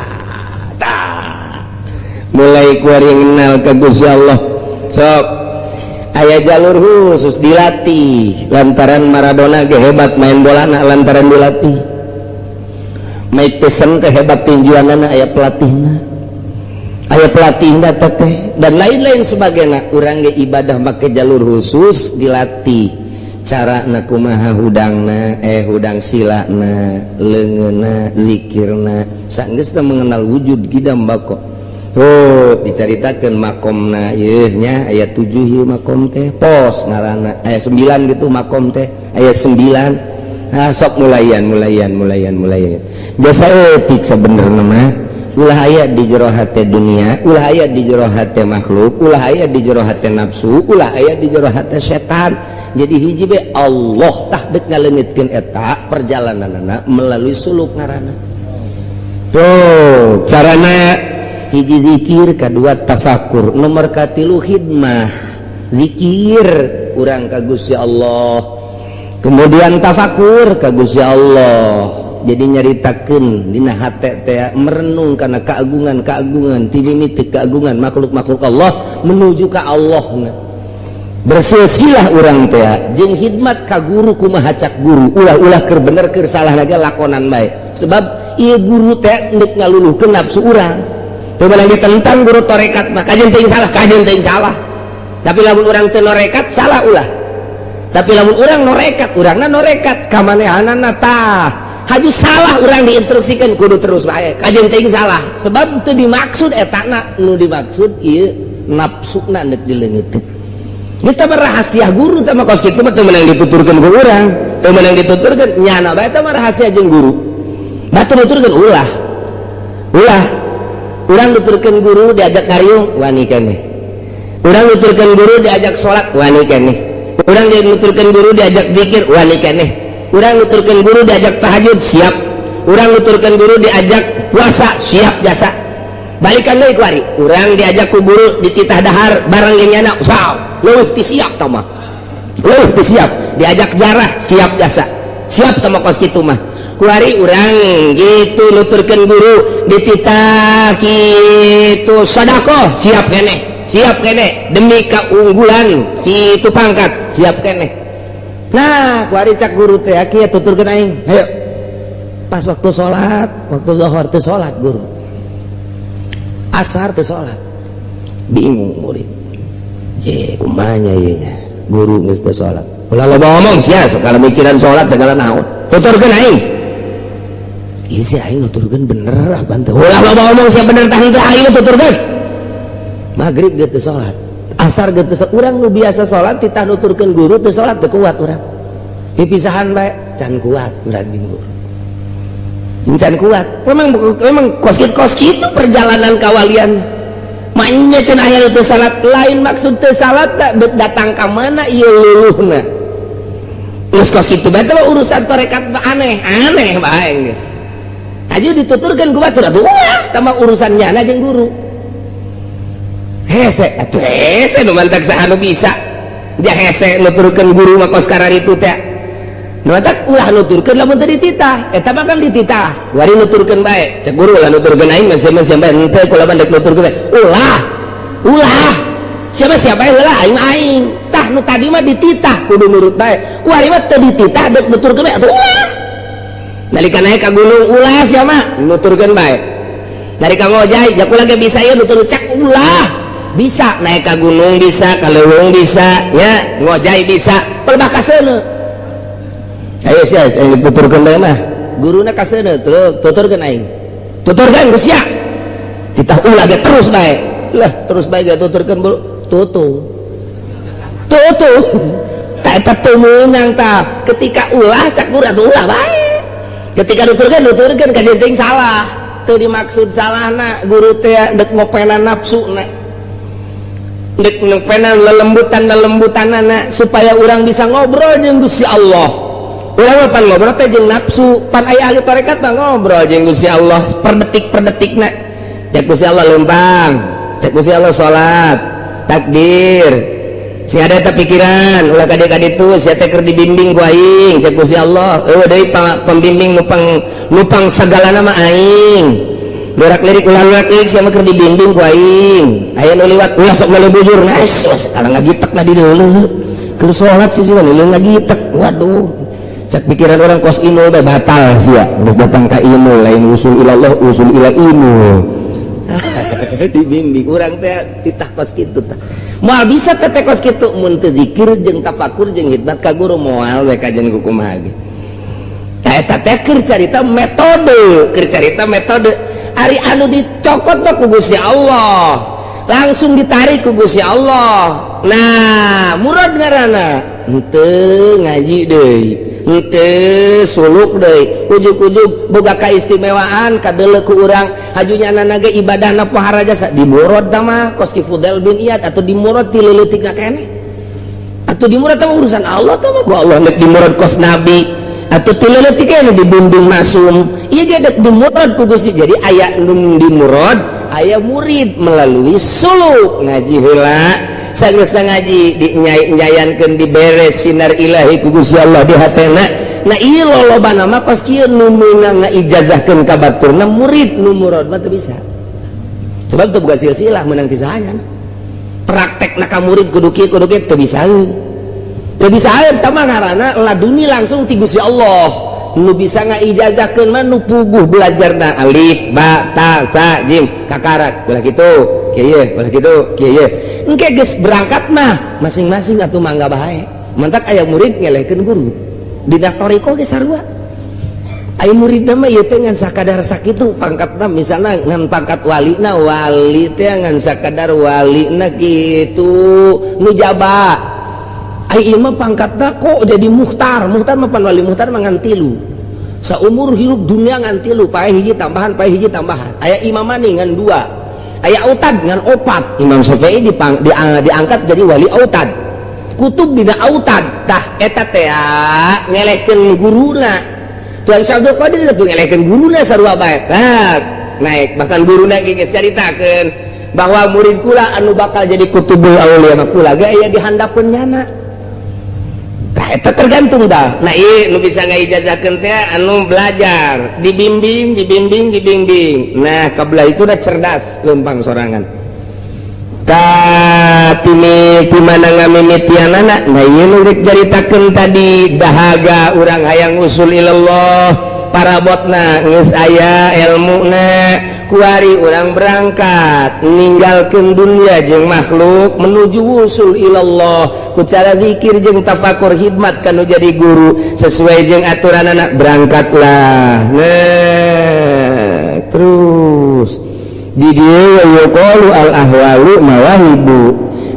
Tah. Mulai keluar yang kenal ke Gusti Allah. Sok aya jalur khusus dilatih lantaran Maradona ge hebat main bola na lantaran dilatih. Mike Tyson teh hebat tinjuanana aya pelatihna. Aya pelatihna teh dan lain-lain sebagainya. Urang ge ibadah make jalur khusus dilatih. Cara na kumaha hudangna, hudang silana, leungeunna, zikirna. Sanggeus teh mengenal wujud kidam bako. Oh, dicaritakeun makomna ieu nya aya 7 ieu makom teh pos ngaranna aya 9 gitu makom teh aya 9. Nah, sok mulayan mulayan mulayan mulayan. Biasa etik sebenarnya mah ulah aya di jero hate dunia, ulah aya di jero hate makhluk, ulah aya di jero hate nafsu, ulah aya di jero hate setan. Jadi hiji be Allah tah dek ngaleungitkeun eta perjalananana melalui suluk ngaranna. Tuh, carana hiji zikir, kedua tafakur, nomor katilu khidmah. Zikir urang ka Gusti Allah, kemudian tafakur ka Gusti Allah. Jadi nyaritakeun dina hate teh merenung kana keagungan-keagungan ti mimiti keagungan makhluk-makhluk Allah menuju ka Allah. Bersilsilah urang teh jeung khidmat ka guru kumaha cak guru, ulah-ulah keur bener keur salah lagi lakonan bae. Sebab ieu guru teh ndek ngaluluhkeun nafsu urang. Teu meunang ditentang guru tarekat mah, kajeun teuing salah, kajeun teuing salah. Tapi lamun urang teu norekat salah ulah. Tapi lamun urang norekat, urangna norekat kamanehanana tah. Haju salah urang diinstruksikan kudu terus bae. Kajeun teuing salah. Sebab teu dimaksud etana, nu dimaksud ieu nafsuna ndek dileungiteun. Geus teh rahasia guru teh mah kos kitu mah teu meunang dituturkeun ku urang. Teu meunang dituturkeun nyana bae teh mah rahasia jeung guru. Batu nuturkeun ulah. Ulah. Urang nuturkeun guru diajak ngariung wani keneh. Urang nuturkeun guru diajak salat wani keneh. Urang nuturkeun guru diajak zikir wani keneh. Urang nuturkeun guru diajak tahajud siap. Urang nuturkeun guru diajak puasa siap jasa. Balikan deui kuari. Urang diajak ku guru dititah dahar bareng jeung nyana, wow, leuwih ti siap tah mah. Leuwih ti siap. Diajak zarah siap jasa. Siap tah mah kos kitu mah. Kuari urang gitu nuturkeun guru dititah kitu sedekah siap keneh. Siap keneh demi keunggulan kitu pangkat siap keneh. Nah, kuari cak guru teh kieu tuturkeun aing. Hayo. Pas waktu salat, waktu zuhur teu salat guru. Asar teu salat. Bingung murid. Je, kumaha nya ieu nya? Guru geus teu salat. Ulah loba ngomong sia, segala mikiran salat segala naon. Tuturkeun aing. Ieu si aing nuturkeun bener apa teu? Ulah loba omong sia, bener tah henteu aing nuturkeun. Maghrib ge teu salat, asar ge teu. Urang nu biasa salat titah nuturkeun guru teu salat, teu kuat urang. Pipisahan bae can kuat urang jeung guru. Can kuat. Memang memang kos kitu, kos kitu perjalanan kawalian. Maknya cenah aya nu teu salat, lain maksud teu salat tak datang ka mana ieu luluhna. Geus kos kitu bae teh urusan tarekat mah aneh, aneh bae geus. Aju dituturkeun ku batur atuh ulah tambah urusan nyana jeung guru. Hese atuh, hese nu mantak saha nu bisa. Ja hese nuturkeun guru mah kos kararitu teh. Nu mantak ulah nuturkeun lamun teu dititah. Eta mah kan dititah. Kuari nuturkeun bae. Cek guru lah nuturkeun aing mah sia bae henteu kula mah dek nuturkeun bae. Ulah. Ulah. Siapa siapa heula aing mah aing. Tah nu tadi mah dititah kudu nurut bae. Kuari mah teu dititah dek nuturkeun bae atuh ulah. Nalika naik ka gunung ulah sia mah nuturkeun bae. Nalika ngojay ja kula ge bisa ieu nutur cek ulah. Bisa naik ka gunung bisa, ka leuweung bisa, ya ngojay bisa, pelebah kaseuneu. Ayo sia, aing tuturkeun bae mah. Guruna kaseuneu terus tuturkeun aing. Tuturkeun geus sia. Titah ulah ge terus bae. Lah terus bae ge tuturkeun buru. Tutu. Tutu. Tak eta teu meunang tah. Ketika ulah cak guru atuh ulah bae. Ketika nuturkeun nuturkeun ka jeung salah. Teu dimaksud salahna guru teh dek ngopenan nafsuna. Dek ngopenan lelembutan lelembutanana supaya urang bisa ngobrol jeung Gusti Allah. Urang mah pan ngobrol teh jeung nafsu, pan aya ahli tarekat mah ngobrol jeung Gusti Allah per detik per detikna. Cek Gusti Allah lempang, cek Gusti Allah salat, takbir. Si ada eta pikiran, ulah ka dieu ka ditu, sia teh keur dibimbing ku aing, cek Gusti Allah. Eueuh deui pembimbing nupang nupang sagalana mah aing. Lurak lirik ulah lurak lirik sia mah keur dibimbing ku aing. Aya nu liwat ulah sok meuli bujur, nah sekarang ngagitek na di deuleu. Keur salat sih sia ngagitek. Waduh. Cek pikiran orang kos inul teh batal sia. Geus datang ka inul lain usul ilallah, usul ila inul. Dibimbing urang teh titah kos kitu tah. Moal bisa teh teh kos kitu mun teu zikir jeung tafakur jeung hikmat ka guru moal we kajian ku kumaha ge. Tah eta teh keur carita metode, keur carita metode. Ari anu dicokot mah ku Gusti Allah. Langsung ditarik ku Gusti Allah. Nah, murad ngaranna henteu ngaji deui. Henteu suluk deui, ujug-ujug boga kaistimewaan kadeuleu ku urang hajunya nana ge ibadahna pohara jasa dimurad tah mah kos ki Fudail bin Iyad atau dimurad ti leuletik keneh. Atau dimurad tah urusan Allah tah mah ku Allah nek dimurad kos nabi atau ti leuletik keneh dibimbing masum. Ieu ge dek dimurad ku Gusti. Jadi aya nu dimurad, aya murid melalui suluk ngaji heula. Sageus ngaji dinyayankeun diberes sinar ilahi ku Gusti Allah di hatena. Nah ieu lolobana mah kos kieu nu meunang ngaijazahkeun ka baturna murid, nu murad mah teu bisa. Sebab teu boga silsilah meunang ti saha. Praktekna ka murid kudu kieu kudu kieu teu bisaeun. Teu bisaeun tah mah ngaranna laduni langsung ti Gusti Allah. Nu bisa ngaijazahkeun mah nu puguh belajarna alif ba ta sa jim kakarak ulah kitu kieu ulah kitu kieu. Engke geus berangkat mah masing-masing atuh mangga bae. Mantak aya murid ngelehkeun guru. Dina thariqah ge sarua. Aya muridna mah ieu teh ngan sakadar sakitu pangkatna, misalna ngan pangkat walina, wali teh ngan sakadar walina kitu nu jaba. Ai ieu mah pangkatna kok jadi muhtar. Muhtar mah pan wali muhtar mah ngan tilu. Saumur hirup dunia ngan tilu, pae hiji tambahan, pae hiji tambahan. Aya imam mani ngan dua. Aya autad ngan opat. Imam Syafi'i diangkat jadi wali autad. Kutub dina autad. Tah eta teh ngelehkeun guruna. Tuan Syekh Abdul Qadir teh ngelehkeun guruna sarua bae. Nah, naik bahkan guruna ge geus caritakeun bahwa murid kula anu bakal jadi kutubul aulia mah kula ge aya di handapeun nyana. Tah eta tergantung dah. Nah ieu nu bisa ngaijazahkeun teh anu belajar, dibimbing, dibimbing, dibimbing. Nah, kabelah itu udah cerdas lempang sorangan. Tah timi ti mana ngamimitianana? Nah ieu nu rek caritakeun tadi dahaga urang hayang usul ilallah. Parabotna geus aya, ilmuna kuari urang berangkat ninggalkeun dunia jeung makhluk menuju wusul ilallah ku cara zikir jeung tafakur, hikmat kanu jadi guru sesuai jeung aturan anak. Berangkatlah. Nah, terus di dieu yuqalu al ahwalu mawahibu,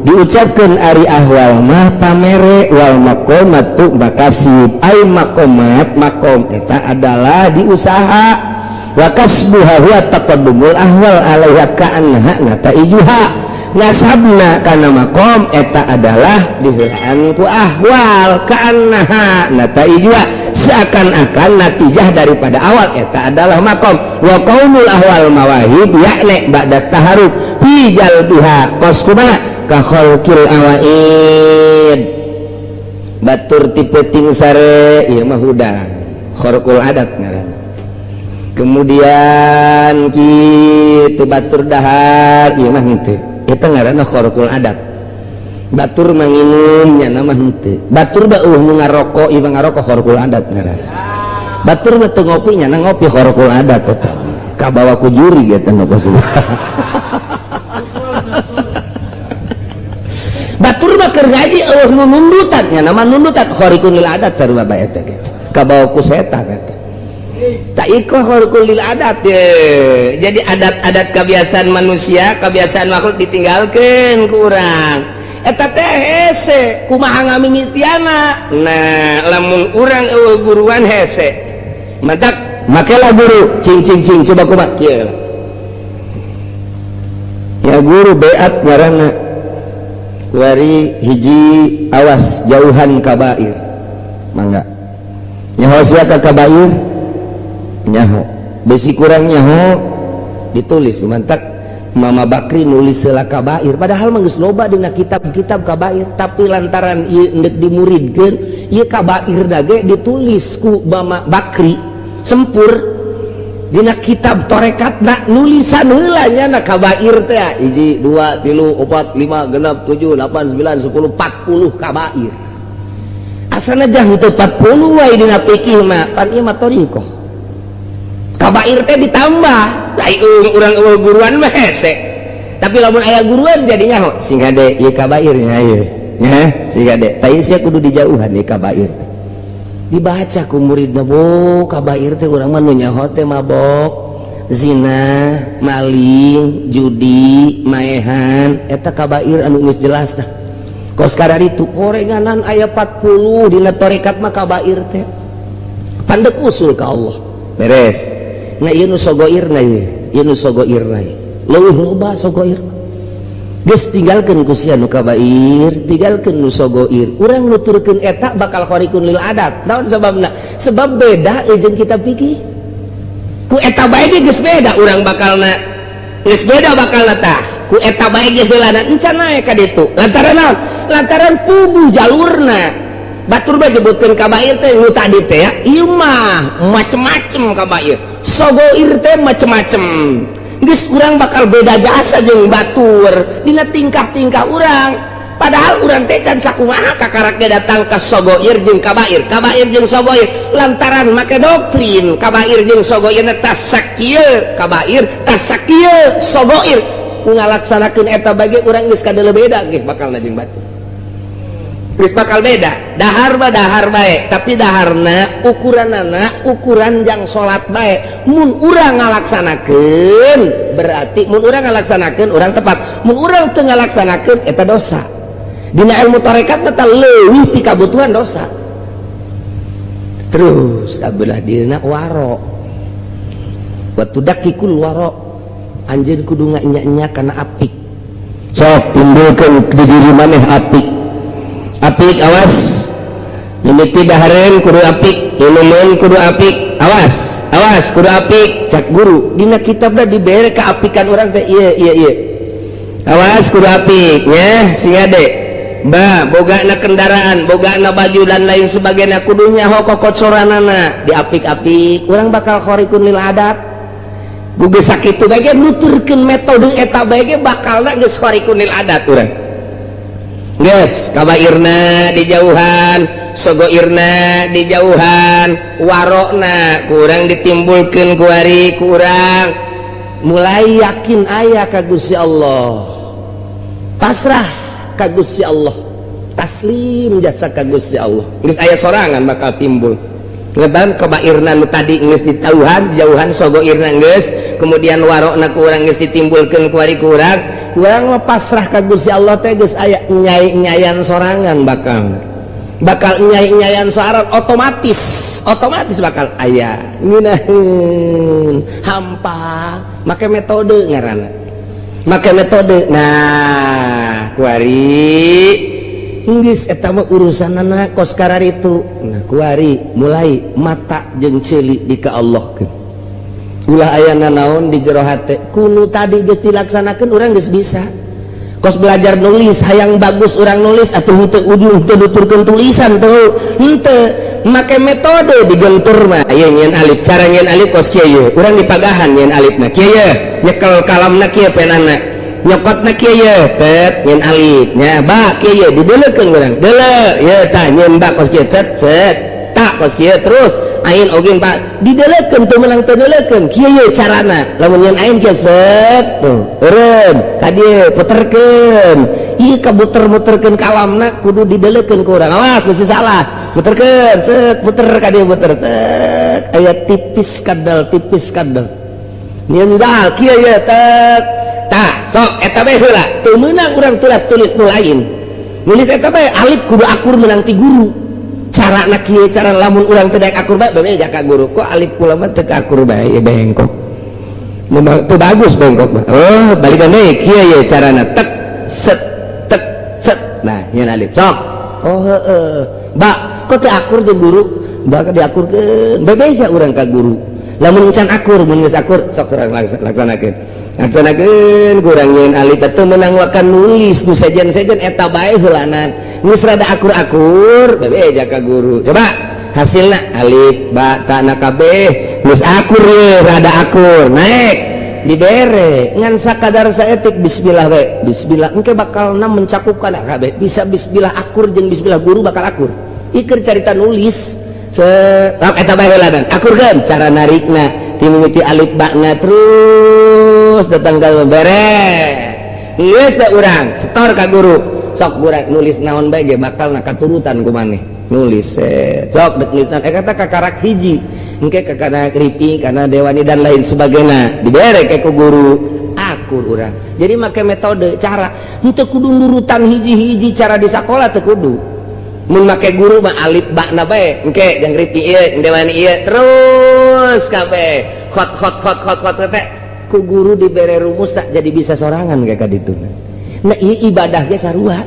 diucapkan ari ahwal mah pamere, wal maqamatu makasib, ai maqamat makom eta adalah diusaha, wa kasbuha huwa taqaddumul ahwal alaiha ka'annaha nataijuha. Nasabna kana makom eta adalah diheulaan ku ahwal, ka'annaha nataijuha, seakan-akan natijah daripada awal eta adalah makom. Wa qaulul ahwal mawahib yakni ba'da taharub fi jalbiha, kos kumaha? Ka khalqil awaid, batur ti peuting sare, ieu mah hudang, kharqul adat ngaranna. Kemudian kitu batur dahar, ieu mah henteu, eta ngaranna kharqul adat. Batur manginum, nya mah henteu. Batur da eueuh nu ngarokok, ieu mah ngarokok, kharqul adat ngaranna. Batur mah teu ngopi, nya ngopi, kharqul adat eta, kabawa ku juri eta mah. Batur mah keur ngaji eueuh nu nundutan, nya nama nundutan, khariqun lil adat sarua bae eta ge, kabawa ku setan eta. Tak iko khariqun lil adat ye. Jadi adat-adat kebiasaan manusia, kebiasaan makhluk ditinggalkeun ku urang eta teh hese. Kumaha ngamimitiana? Nah, lamun urang eueuh guruan hese, matak makelah guru. Cing cing cing, coba kumaha kieu ya guru beat ngaranna. Kuari hiji, awas jauhan kabair. Mangga, nyaho sia ka kabair? Nyaho besi kurang nyaho ditulis. Mantak Mama Bakri nulis heula kabair, padahal mah geus loba dina kitab-kitab kabair, tapi lantaran ieu endek dimuridkeun, ieu kabair dage ditulis ku Mama Bakri sempur dina kitab torekatna, nulisan heula nya na kabair teh hiji, dua, tilu, opat, lima, genep, tujuh, delapan, sembilan, 10, 40 kabair. Asana jang teu 40 wae dina fikih mah, pan ieu mah thoriqoh, kabair teh ditambah. Ai urang eueuh guruan mah hese, tapi lamun aya guruan jadi nyaho, sing hade ieu kabair nya, ieu nya sing hade tah sia kudu dijauhan ieu kabair. Dibaca ku muridna, bo kabair teh urang mah nu nyaho teh mabok, zina, maling, judi, maehan, eta kabair anu geus jelas tah. Kos itu orenganan aya 40 dina torekat mah kabair teh pandek usul ka Allah beres. Nah, ieu nu sogoirna, ieu ieu nu sogoirna ieu leuwih loba sogoir. Geus tinggalkeun ku sia nu kabair, tinggalkeun nu sogoir. Urang nuturkeun eta bakal khariqun lil adat. Naon sababna? Sebab beda jeung kitab fikih. Ku eta bae ge geus beda urang bakalna, geus beda bakalna tah. Ku eta bae ge heulana encan naek ka ditu. Lantaran naon? Lantaran puguh jalurna. Batur bae nyebutkeun kabair teh nu tadi teh ya, ieu mah macem-macem kabair, sogoir teh macem-macem. Geus urang bakal beda jasa jeung batur dina tingkah-tingkah urang, padahal urang teh can sakumaha kakaraknya datang ke sogoir jeung kabair, kabair jeung sogoir, lantaran make doktrin kabair jeung sogoir tas sakieu kabair, tas sakieu sogoir. Ku ngalaksanakeun eta bagi urang geus kadeuleu beda ge bakalna jeung batur, geus bakal beda. Dahar mah dahar bae, tapi daharna ukuranana ukuran jang salat bae. Mun urang ngalaksanakeun berarti mun urang ngalaksanakeun urang tepat, mun urang teu ngalaksanakeun eta dosa. Dina ilmu tarekat mah leuwih ti kabutuhan dosa. Terus kabelah dina waro, wa tudakikul waro, anjeun kudu nganya-nya kana apik. Sok timbulkeun di diri maneh apik apik. Awas, mimiti dahareun kudu apik, inumeun kudu apik, awas awas kudu apik. Cak guru dina kitabna dibere keapikan urang teh ieu ieu ieu, awas kudu apik nya. Sing ade ba bogana kendaraan, bogana baju dan lain sebagainya, kudu nyaho kokocoranana, diapik-apik. Urang bakal khariqun lil adat. Guge sakitu bae ge nuturkeun metode eta bae ge bakalna geus khariqun lil adat urang. Geus, kabairna dijauhan, sogoirna dijauhan, warokna kurang ditimbulkeun kuari kurang mulai yakin aya ka Gusti Allah, pasrah ka Gusti Allah, taslim jasa ka Gusti Allah. Geus aya sorangan bakal timbul. Ngeban kabairna nu tadi geus ditauhan, jauhan, sogoirna geus, kemudian warokna kurang geus ditimbulkeun kuari kurang, kurang mah pasrah ka Gusti Allah teh geus aya nyai-nyayan sorangan, bakal bakal nyai-nyayan sorangan, otomatis otomatis bakal aya ngeunaheun hampa. Make metode ngaranna, make metode. Nah, kuari geus eta mah urusanana kos itu. Nah, kuari mulai mata jeung ceuli di ka Allah ulah aya naon di jero hate kunu tadi geus dilaksanakeun. Urang geus bisa kos belajar nulis, hayang bagus urang nulis atau henteu ujung teu nuturkeun tulisan tuh henteu, make metode digentur mah aya nyieun alif. Cara nyieun alif kos kieu ye, urang dipagahan nyieun alifna kieu ye, nyekel kalamna kieu, penana nyokotna kieu ye, tet nyieun alif nya. Ba kieu ye, dideleukeun urang deuleu ye, tah nyieun ba kos kieu, cet cet, tak kos kieu. Terus ain oge pak dideleukeun, teu meunang teu deleukeun. Kieu ye carana lamun nyieun ain kieu, set tuh eureun tadi puterkeun ieu, kabuter-muterkeun kalamna kudu dideleukeun ku urang, awas mesti salah. Muterkeun, set, puter ka dieu, puter tek, aya tipis kadal, tipis kadal. Nyieun dal kieu ye, tek, tah sok eta bae heula. Teu meunang urang tulis-tulis nu lain, nulis eta bae alif kudu akur meunang ti guru. Cara na kieu, cara lamun urang teu daek akur bae, bebeja ka guru, kok alif kula mah teu akur bae, bengkok. Memang teu bagus bengkok mah. Oh, balikan deui kieu ye carana, tek set tek set. Nah, nyieun alif sok. Oh heeh, ba kok teu akur jeung guru, bakal diakurkeun. Bebeja urang ka guru lamun can akur. Mun geus akur, sok urang laksanakeun, laksanakeun kurang nyieun alif. Teu meunang wakan nulis nu sejen-sejen, eta bae heulanan. Geus rada akur-akur, bebeja ka guru, coba hasilna alif ba ta na kabeh geus akur ye, rada akur naik dibere ngan sakadar saetik bismillah we. Bismillah engke bakalna mencakupkan kabeh bisa. Bismillah akur jeung bismillah guru bakal akur. Iker carita nulis se eta bae heulanan, akurkeun cara narikna ti mimiti alif ba-na terus datang ka beres. Geus bae urang setor ka guru, sok urang nulis naon bae ge bakal na katurutan ku maneh nulis. Sok dek nulis naon kata kakarak hiji engke kakana kripi karena dewani dan lain sebagainya, dibere ke ku guru, akur urang. Jadi make metode cara, henteu kudu nurutan hiji-hiji cara di sakola, teu kudu. Mun make guru mah alif ba na bae, engke jeung ripi ieu, dewani ieu, terus kabeh khot khot khot khot khot teh ku guru dibere rumus, tak jadi bisa sorangan kayak kaditu. Nah, ieu ibadah ge sarua,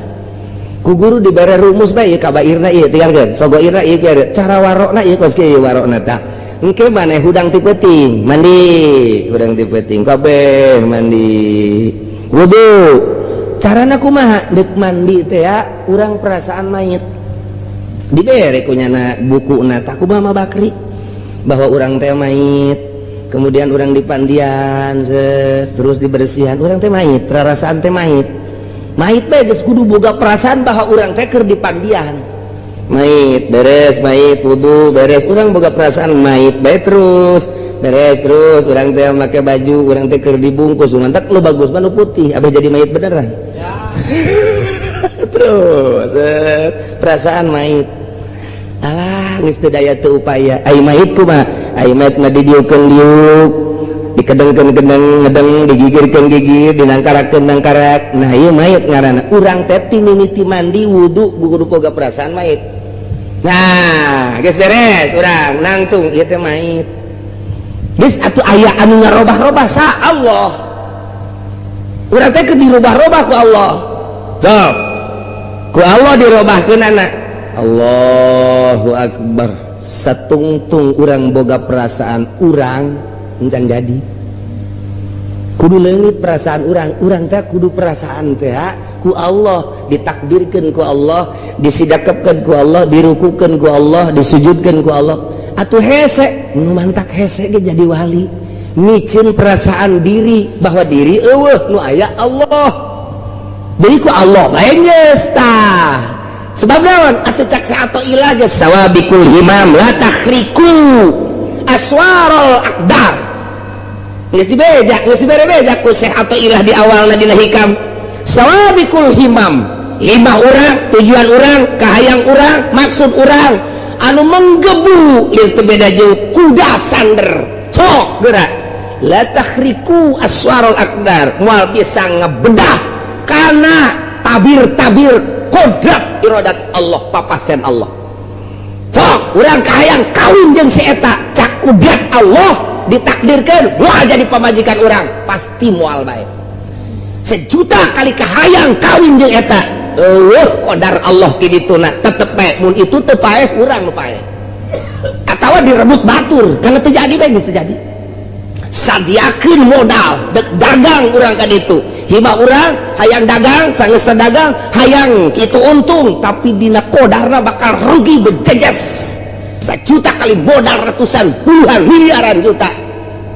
ku guru dibere rumus bae, ieu kabairna ieu tinggalkeun, sogoirna ieu kieu, cara warokna ieu kos kieu warokna. Tah, engke maneh hudang ti peuting mandi, hudang ti peuting kabeh mandi wudu, carana kumaha deuk mandi teh ya? Urang perasaan mayit, dibere ku nyana buku na tah kumaha Bakri bahwa urang teh mayit, kemudian urang dipandian set, terus dibersihan, urang teh mayit, perasaan teh mayit, mayit bae geus kudu boga perasaan bahwa urang teh keur dipandian mayit. Beres mayit, wudu beres, urang boga perasaan mayit bae, terus beres, terus urang teh make baju urang teh keur dibungkus. Mantak lu bagus mah nu putih abah jadi mayit beneran ya. Terus set, perasaan mayit, alah geus teu daya teu upaya. Ai mayit kumaha? Ai mayit mah didiukeun diuk, dikedengkeun kedeng ngedeng, digigirkeun gigir, dinangkarakeun nangkarak. Nah, ieu mayit ngaranna. Urang teh ti mimiti mandi wudu kudu boga perasaan mayit. Nah, geus beres urang nangtung, ieu teh mayit geus atuh aya anu ngarobah-robah sa Allah. Urang teh keur dirubah-robah ku Allah. Sok ku Allah dirobahkeun anak. Allahu Akbar, satungtung urang boga perasaan urang encan jadi kudu leungit perasaan urang. Urang teh kudu perasaan teh ku Allah ditakdirkeun, ku Allah disidakepkeun, ku Allah dirukukeun, ku Allah disujudkeun ku Allah. Atuh hese nu mantak hese ge jadi wali, micin perasaan diri bahwa diri eueuh, nu aya Allah. Jadi ku Allah bae geus tah. Sebab naon atuh cak Athoillah geus sawabikul himam la takhriku aswarul aqdar. Geus dibeja, geus dibere beja ku Syekh Athoillah di awalna dina hikam. Sawabikul himam, himah urang, tujuan urang, kahayang urang, maksud urang anu menggebu lir teu beda jauh kuda sander. Sok gerak. La takhriku aswarul aqdar, moal bisa ngebedah kana tabir-tabir kodrat iradat Allah, papasen Allah. Sok urang kahayang kawin jeung si eta, cak kudrat Allah ditakdirkan moal jadi pamajikan urang, pasti moal bae. Sejuta kali kahayang kawin jeung eta, eueuh qadar Allah kidituna tetep bae. Mun itu teu paeh, urang nu paeh atawa direbut batur, karena teu jadi bae, geus teu jadi. Sadiakeun modal dek dagang urang ka ditu, hibah urang hayang dagang, sanggeus dagang hayang kitu untung, tapi dina kodarna bakal rugi bejejes. Sejuta kali modal ratusan puluhan miliaran juta,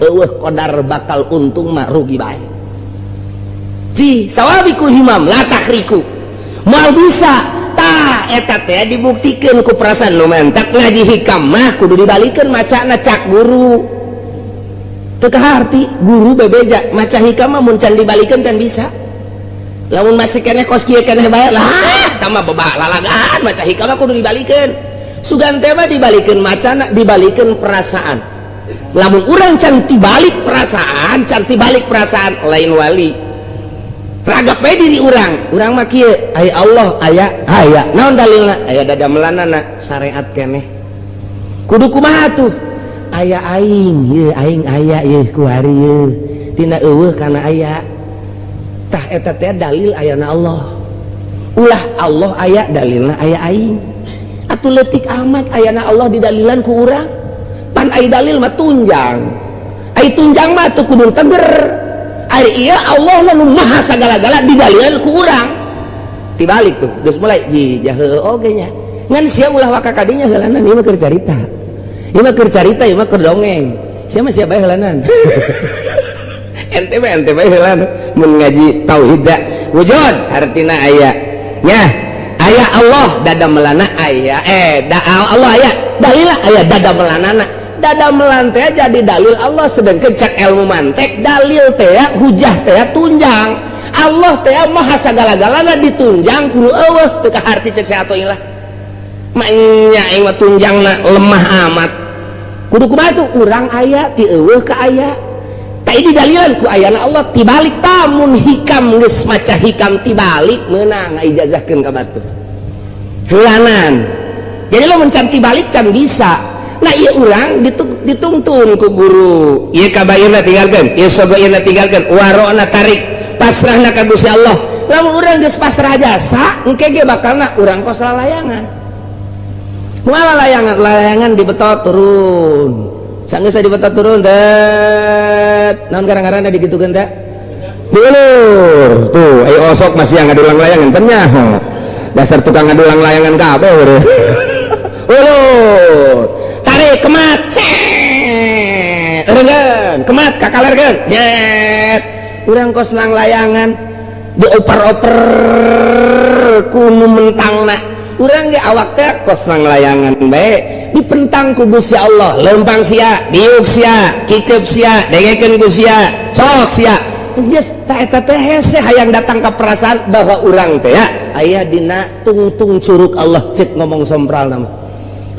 eueuh kodar bakal untung mah rugi bae. Ji sawabikul himam la takhriku, moal bisa. Tah eta teh dibuktikeun ku perasaan nu mentak ngaji hikam mah kudu dibalikeun macana cak guru. Teu kaharti guru bebeja maca hikam mah mun can dibalikeun can bisa. Lamun masih keneh kos kieu keneh bae lah tambah bebak lalagaan maca hikam mah kudu dibalikeun. Sugan teh mah dibalikeun macana, dibalikeun perasaan. Lamun urang can tibalik perasaan, can tibalik perasaan lain wali. Ragap bae diri urang, urang mah kieu, ai Allah aya, aya. Naon dalilna? Aya dadamelanana syariat keneh. Kudu kumaha tuh? Aya aing ye, aing aya ye kuari ye, tina eueuh kana aya. Tah eta teh dalil ayana Allah. Ulah Allah aya dalilna aya aing. Atuh leutik amat ayana Allah didalilan ku urang. Pan ai dalil mah tunjang. Ai tunjang mah tuh kudu teger. Ai ieu Allah nu maha sagala-gala didalilan ku urang. Tibalik tuh geus mulai ji jahe oge nya. Ngan sia ulah waka kadinya heulanan, ieu mah keur carita. Ieu mah keur carita, ieu mah keur dongeng. Sia mah sia bae heulanan. Ente mah ente bae heulanan mun ngaji tauhid da. Wujud artina aya. Nya, aya Allah dada melana aya, da Allah aya. Dalil aya dada melanana. Dada melan teh jadi dalil Allah, sedangkan cak ilmu mantek dalil teh hujah teh tunjang. Allah teh maha sagala-galana ditunjang kudu eueuh teu kaharti cek Athoillah. Maenya aing mah tunjangna lemah amat. Kudu kumaha tuh urang aya ti eueuh ka aya. Ta ini dalilan ku ayana Allah tibalik tamun hikam geus maca hikam tibalik meunang ngaijazahkeun ka batur. Heulanan. Jadi lamun can tibalik can bisa. Nah ieu urang dituntun ku guru. Ieu kabayurna tinggalkeun, ieu sogoirna tinggalkeun, warona tarik, pasrahna ka Gusti Allah. Lamun urang geus pasrah jasa, engke ge bakalna urang kos lalayangan. Moal layangan, layangan dibetot turun. Sanggeus dibetot turun det. Naon garang-garangna digitukeun teh? Diulur. Tuh, ayo osok masih yang ngadulang layangan teh nyaho. Dasar tukang ngadulang layangan kabeh urang. Ulur. Tarik kemat. Cet. Eureungeun, kemat kakalerkeun. Nyet. Urang kos lang layangan dioper-oper ku nu mentangna. Urang ge awak teh kos lang layangan bae dipentang ku Gusti Allah, lempang sia, diuk sia, kiceup sia, dengekeun ku sia, cok sia. Geus ta eta teh hese hayang datang ka perasaan bahwa urang teh ya aya dina tungtung curug Allah cek ngomong sompral nama.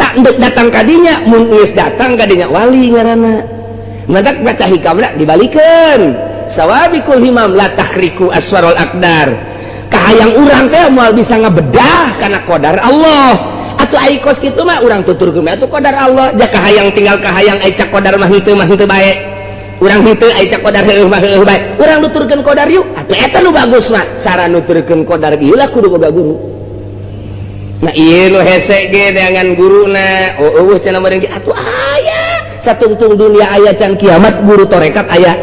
Tak ndek datang kadinya, mun geus datang kadinya wali ngaranna. Matak baca hikamna dibalikeun. Sawabikul himam la takhriku aswarul aqdar. Kahayang urang teh moal bisa ngebedah kana qadar Allah. Atuh ai kos kitu mah urang tuturkeun atuh qadar Allah. Ja kahayang tinggal kahayang ai cak qadar mah henteu bae. Urang henteu ai cak qadar heueuh mah heueuh bae. Urang nuturkeun qadar yuk. Atuh eta nu bagus mah. Cara nuturkeun qadar ieu lah kudu boga guru. Nah ieu nu hese ge dengan guruna. Oh eueuh cenah meureun ge atuh aya. Satungtung dunia aya can kiamat guru torekat aya.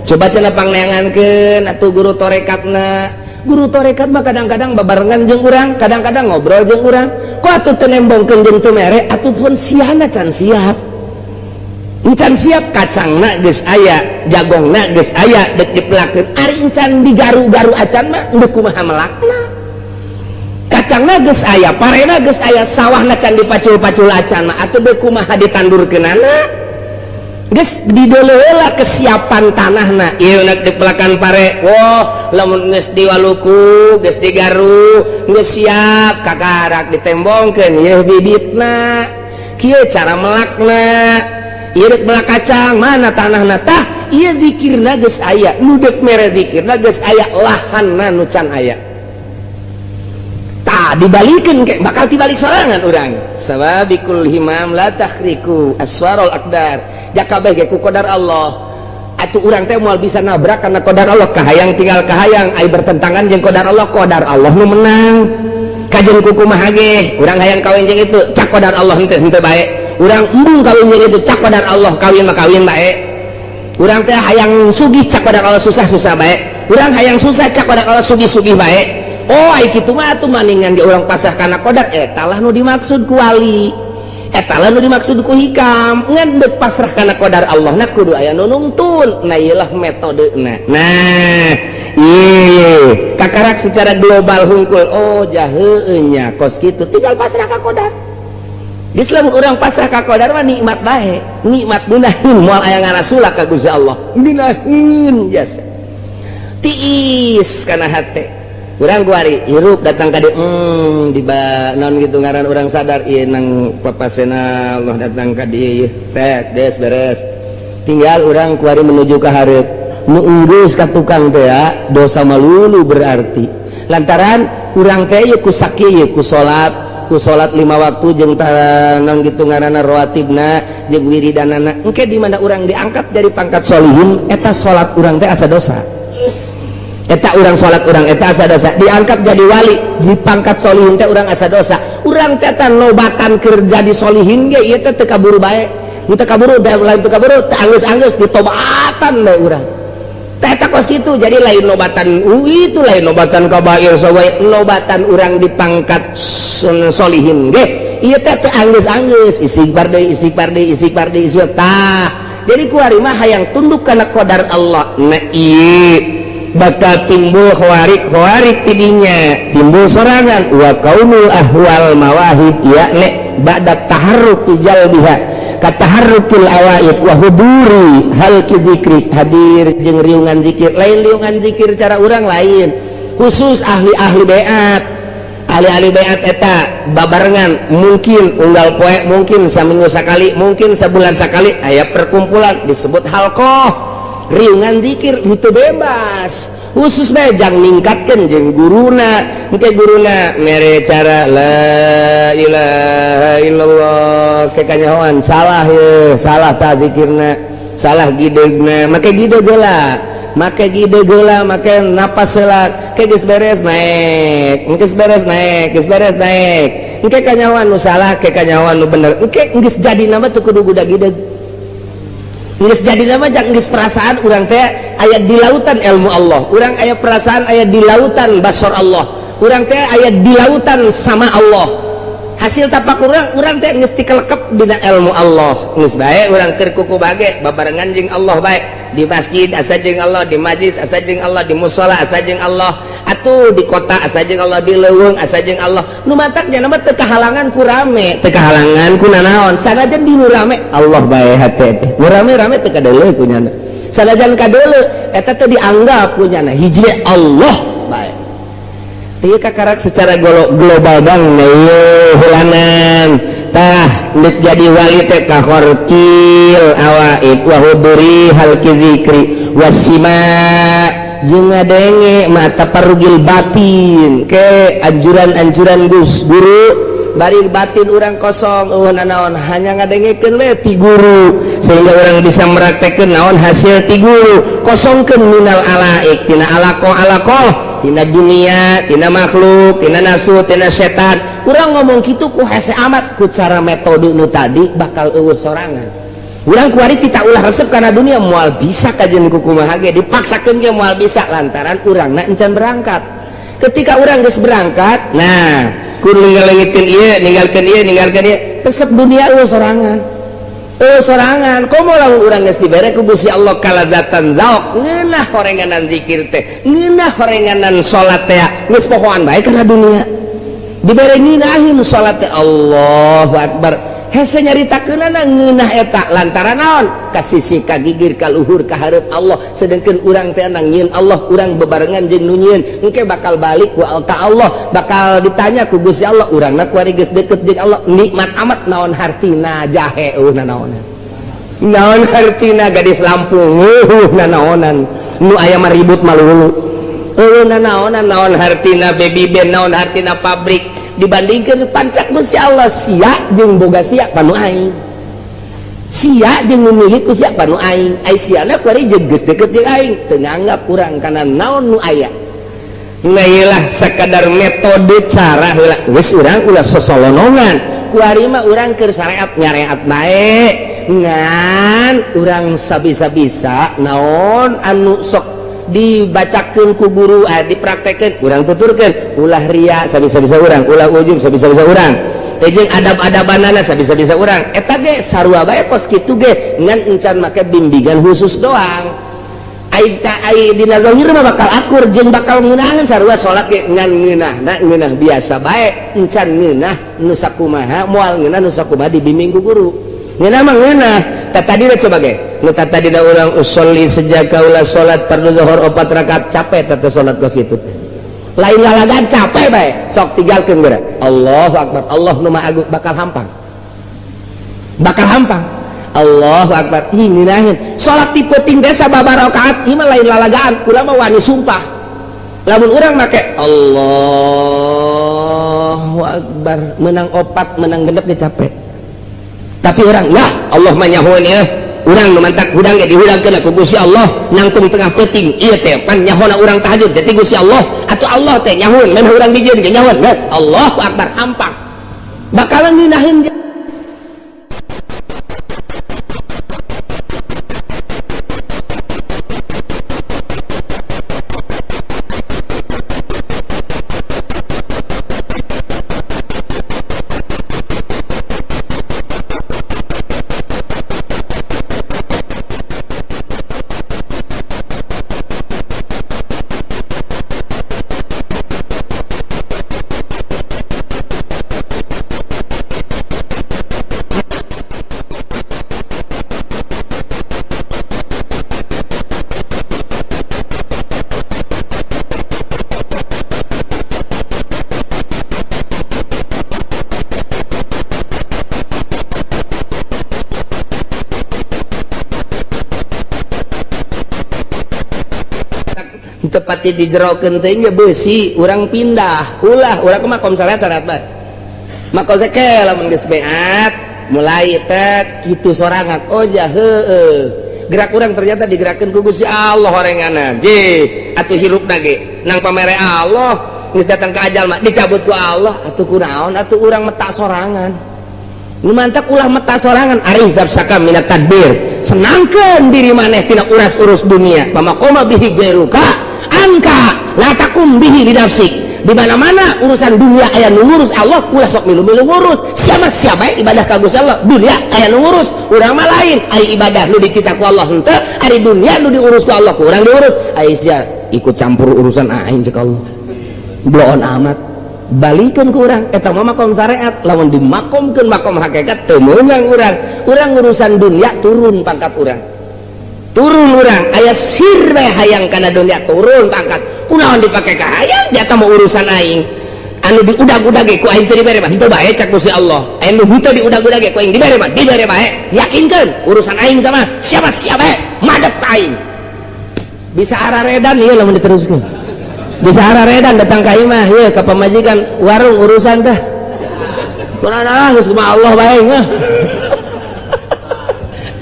Coba cenah pangneangankeun atuh guru torekatna. Guru torekat mah kadang-kadang babarengan jeung urang, kadang-kadang ngobrol jeung urang. Kok atuh teu nembongkeun jeung teu mere atuh pun siana can siap. Encan siap, kacangna geus aya, jagongna geus aya, dek dipelakeun. Ari encan digaru-garu acan mah deuk kumaha melakna? Kacangna geus aya, parena geus aya, sawahna can dipacul-pacul acan mah atuh deuk kumaha ditandurkeunana? Geus dideuleu heula kesiapan tanahna. Ieu nek dipelakan pare, wah, lamun geus diwaluku, geus digaru, geus siap, kakarak ditembongkeun ieu bibitna. Kieu cara melakna. Ieu dek melak kacang, mana tanahna? Tah, ieu zikirna geus aya, nu dek mere zikirna geus aya, lahanna nu can aya. Tah, dibalikeun ke bakal dibalik sorangan urang. Sababikul himam la takhriku aswarul aqdar. Jaka ge ku qadar Allah. Atuh urang teh moal bisa nabrak karena qadar Allah. Kahayang tinggal kahayang, ai bertentangan jeung qadar Allah, qadar Allah nu menang. Kajeun kumaha ge, urang hayang kawin jeung itu, cak qadar Allah henteu, henteu bae. Urang embung kawin jeung itu, cak qadar Allah kawin mah kawin bae. Urang teh hayang sugih, cak qadar Allah susah-susah bae. Urang hayang susah, cak qadar Allah sugih-sugih bae. Oh, ai kitu mah atuh maningan ge urang pasrah kana qadar. Eta lah nu dimaksud ku wali, eta lah nu dimaksud ku hikam. Ngan deuk pasrah kana qadar Allah na kudu aya nu nungtun. Nah, ieu lah metodena. Nah, ieu kakarak secara global hungkul. Oh, jaheueun nya kos kitu, tinggal pasrah ka qadar. Geus lamun urang pasrah ka qadar mah nikmat bae, nikmat ngeunaheun, moal aya ngarasula ka Gusti Allah. Ngeunaheun jasa. Tiis kana hate. Urang kuari hirup datang ka dieu, di non gitu ngaran urang sadar ieu nang papasena Allah datang ka dieu teh des beres. Tinggal urang kuari menuju ka hareup. Nu geus ka tukang teh ya, dosa malulu berarti. Lantaran urang teh ieu ku sakieu ieu ku salat lima waktu jeung non gitu ngaranna rawatibna jeung wiridanana. Engke di mana urang diangkat dari pangkat solihin, eta salat urang teh asa dosa. Eta urang salat urang eta asa dosa. Diangkat jadi wali di pangkat solihin teh urang asa dosa. Urang teh teh nobatan kerja di solihin ge ieu teh teu kaburu bae. Nu teu kaburu teh lain teu kaburu, teu anggeus-anggeus ditobatan bae urang. Teh eta kos kitu, jadi lain nobatan itu, lain nobatan kabair sobae, nobatan urang di pangkat solihin ge ieu teh teu anggeus-anggeus, istighfar deui, istighfar deui, istighfar deui, istighfar. Tah, jadi kuari mah hayang tunduk kana qadar Allah. Nah, ieu bakal timbul khawarik khawarik, tidinya timbul sorangan wa kaunul ahwal mawahib yakni ba'da taharruk jalbiha kataharrukil awaid wa huduri halqi zikri, hadir jeung riungan zikir. Lain riungan zikir cara urang lain, khusus ahli-ahli beat. Ahli-ahli beat eta babarengan, mungkin unggal poe, mungkin saminggu sakali, mungkin sebulan sekali aya perkumpulan disebut halqoh. Riungan zikir itu bebas, khusus bae jang ningkatkeun jeung guruna. Engke guruna mere cara la ilaha illallah, ke kanyahoan salah ye, salah ta zikirna, salah gidegna. Make gideg heula, make gideg heula, make napas heula. Ke geus beres naik, geus beres naik, geus beres naik. Engke kanyahoan nu salah, ke kanyahoan nu bener. Engke geus jadi nama teu kudu gudag gideg, geus jadi nama jang geus perasaan urang teh aya di lautan ilmu Allah, urang aya perasaan aya di lautan basor Allah, urang teh aya di lautan sama Allah. Hasil tapak urang, urang teh geus dikelekep dina ilmu Allah. Geus bae urang keur kuku bage babarengan jeung Allah bae. Di masjid asa jeung Allah, di majlis asa jeung Allah, di musola asa jeung Allah, atuh di kota asa jeung Allah, di leuweung asa jeung Allah. Nu matak nya mah teu kahalangan ku rame, teu kahalangan ku nanaon. Sanajan di nu rame Allah bae hate teh, nu rame-rame teu kadeuleu ku nyana. Sanajan kadeuleu eta teh dianggap ku nyana hiji Allah bae. Teu kakarak secara global bang hulanan. Tah, nek jadi wali teh kahorkil awaid wa huduri halqi zikri wasima jeung ngadenge mata parugil batin ke anjuran-anjuran Gus guru. Bari batin urang kosong, eueuh nanaon, hanya ngadengekeun we ti guru sehingga urang bisa meraktekeun naon hasil ti guru. Kosongkeun minal alaik, tina alaqo alaqo, tina dunia, tina makhluk, tina nafsu, tina setan. Urang ngomong kitu ku hese amat, ku cara metode nu tadi bakal eueuh sorangan. Urang kuari kita ulah resep karena dunia moal bisa kajian ku kumaha ge dipaksakeun ge moal bisa, lantaran urangna encan berangkat. Ketika urang geus berangkat, nah, kudu ngalengitkeun ieu, ninggalkeun ieu, ninggalkeun ieu, resep dunia eueuh sorangan. Sorangan komo lamun urang geus dibere ku Gusti Allah kalazatan zauk ngeunah horenganan zikir teh, ngeunah horenganan salat teh, geus pohoan bae kana dunia. Dibere ngeunahin salat teh Allahu Akbar. Hese nyaritakeunana ngeunah eta lantaran naon? Ka sisi ka gigir ka luhur ka hareup Allah, sedengkeun urang teh nang nyieun Allah, urang bebarengan jeung nu nyieun, engke bakal balik ku ka Allah, bakal ditanya ku Gusti Allah, urangna kuari geus deket jeung Allah, nikmat amat naon hartina jahe eueuh nanaonan. Naon hartina gadis Lampung eueuh nanaonan, nu aya mah ribut malulu. Eueuh nanaonan, naon hartina baby band, naon hartina pabrik, dibandingkan pancak Gusti Allah sia jeung boga sia panu aing. Sia jeung nu milik ku sia panu aing. Ai siana kuari jeung geus deket jeung aing, teu nganggap urang kana naon nu aya. Nah ieu sakadar metode cara heula geus urang ulah sosolonongan. Kuari mah urang keur syariat nyareat bae. Ngan urang sabisa-bisa naon anu sok dibacakeun ku guru, dipraktekeun urang tuturkeun, ulah ria sabisa-bisa urang, ulah ujub sabisa-bisa urang, jeung adab-adabanana sabisa-bisa urang. Eta ge sarua bae kos kitu ge, ngan encan make bimbingan khusus doang. Ai ai dina zahir mah bakal akur jeung bakal ngeunahan sarua salat ge, ngan ngeunahna ngeunah biasa bae, encan ngeunah nu sakumaha, moal ngeunah nu sakumaha dibimbing ku guru. Ngeunah mah ngeunah. Tadi coba ge nu tadi da urang usolli sejak kaula salat fardu zuhur 4 rakaat capek teh salat kos kitu teh. Lain lalagan capek bae, sok tinggalkeun geura. Allahu Akbar, Allah nu Maha Agung, bakal hampang. Bakal hampang. Allahu Akbar. Ih ngeunaheun. Salat ti peuting teh sababaraha rakaat ieu mah lain lalagaan, urang mah wani sumpah. Lamun urang make Allahu Akbar menang 4 menang 6 ge capek. Tapi orang lah Allah mah nyahoeun ieu, urang nu mantak hudang ge dihudangkeun ku Gusti Allah nangtung tengah peuting ieu teh pan nyahona urang tahajud teh Gusti Allah atuh Allah teh nyahoeun mun urang dijieun ge nyahoeun geus Allahu Akbar hampang bakalan ngeunaheun. Tepatnya dijerokeun teh nya beusi urang pindah ulah urang mah makom salat syarat bae makom ke lamun geus beat mulai teh kitu sorangan oh ja heueuh gerak urang ternyata digerakkeun ku Gusti Allah horenganna je atuh hirupna ge nang pamere Allah geus datang ka ajal mah dicabut ku Allah atuh kunaon atuh urang metak sorangan nu mantak ulah metak sorangan arih gapsaka minat tadbir senangkeun diri maneh tina uras-urus dunia pamaqoma bihi gairuka angka la takum bihi linafsik. Di mana-mana urusan dunia aya nu ngurus Allah ulah sok milu-milu ngurus siapa siapa ibadah ka Gusti Allah dunia aya nu ngurus urang mah lain ari ibadah nu dititah ku Allah henteu ari dunia nu diurus ku Allah ku urang diurus ai sia ikut campur urusan aing cek Allah bloon amat balikeun ku urang eta mah makom syariat lamun dimakomkeun makom hakikat teu meunang urang urang urusan dunia turun pangkat urang turun urang aya sir bae hayang kana dunia turun pangkat kunaon dipake ka hayang jata mau urusan aing anu diudag-udag ge ku aing teu dibere mah henteu bae cak Gusti Allah anu henteu diudag-udag ge ku aing dibere mah dibere bae yakinkeun urusan aing teh mah siapa siapa bae madep ka aing bisa araredan ieu lamun diteruskeun bisa araredan datang ka imah ieu ka pamajikan warung urusan teh kunaon ah geus kumaha Allah bae mah.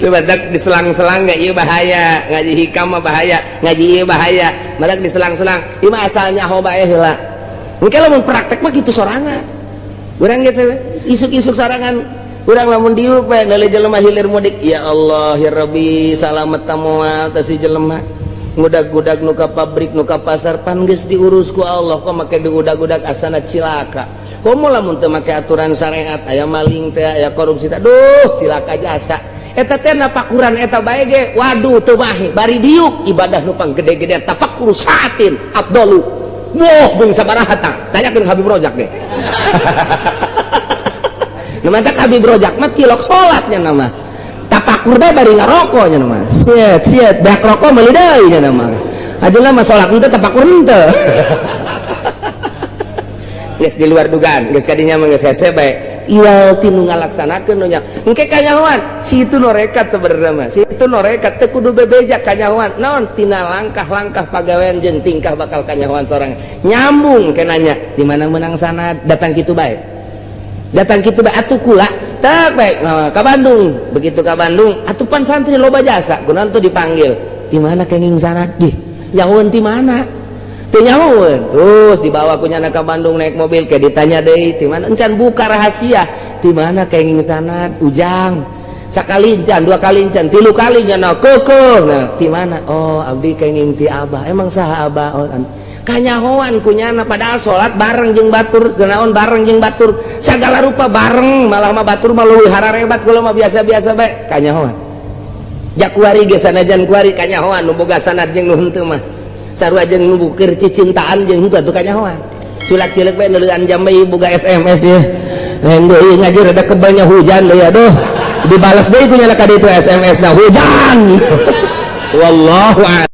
Lu badak diselang-selang gak iya bahaya ngaji hikam mah bahaya ngaji iya bahaya badak diselang-selang ieu mah asal nyaho bae heula engke lamun praktek mah kitu sorangan urang geus isuk-isuk sorangan urang lamun diuk bae neuleuh jelema hilir mudik ya Allah ya Rabbi salamet ta moal teh si jelema ngudag-gudag nu ka pabrik nu ka pasar pan geus diurus ku Allah kok make diudag-udag asana cilaka komo lamun teu make aturan syariat aya maling teh aya korupsi teh duh cilaka jasa. Eta teh napakuran eta bae ge, waduh, teu mahi bari diuk ibadah nu panggede-gede. Tafakkuru saatin afdalu. Wah, bung sabaraha tah? Tanyakeun Habib Rojak deh. Nu mantak Habib Rojak mah tilok salatnya nama tapakur bae bari ngarokok nya nama siet siet beak rokok meuli deui nya nama. Ajeuna mah salat henteu, tapakur henteu. Geus di luar dugaan, geus kadinya mah geus hese bae. Iwal tinu ngalaksanakeun nu nya engke kanyahoan si itu norekat. Sebenarnya mah si itu norekat, teu kudu bebeja kanyahoan naon tina langkah-langkah pagawean jeung tingkah bakal kanyahoan sorang nyambung. Ke nanya di mana menang sanad, datang kitu bae, datang kitu bae atuh. Kula tak baik ke Bandung, begitu ke Bandung atuh pan santri loba jasa kunaon tuh dipanggil, di mana kenging sanad? Ih, nyahoan di mana? Teu nyahoan. Terus dibawa ku nyana ke Bandung naik mobil, kayak ditanya deui, di mana? Encan buka rahasia di mana kenging sanad. Ujang sakali encan, dua kali encan, tilu kali nyana kekeh. Nah, di mana? Oh, abdi kenging ti abah. Emang saha abah? Oh, kanyahoan kunyana, padahal salat bareng jeung batur, naon bareng jeung batur, segala rupa bareng. Malah mah batur mah leuwih hararebat, kula mah biasa-biasa bae. Kanyahoan jakuari ge sanajan kuari kanyahoan nu boga sanad jeung nu henteu mah sarua, jeung nu bukir cicintaan jeung henteu atuh kanyahoan. Culak-cileuk bae neuleuan jam bae, boga SMS ya. Lain deui ngaji rada kebalnya, hujan deui, aduh, dibalas deui ku nyana ka ditu SMS na hujan. Wallahu a'lam.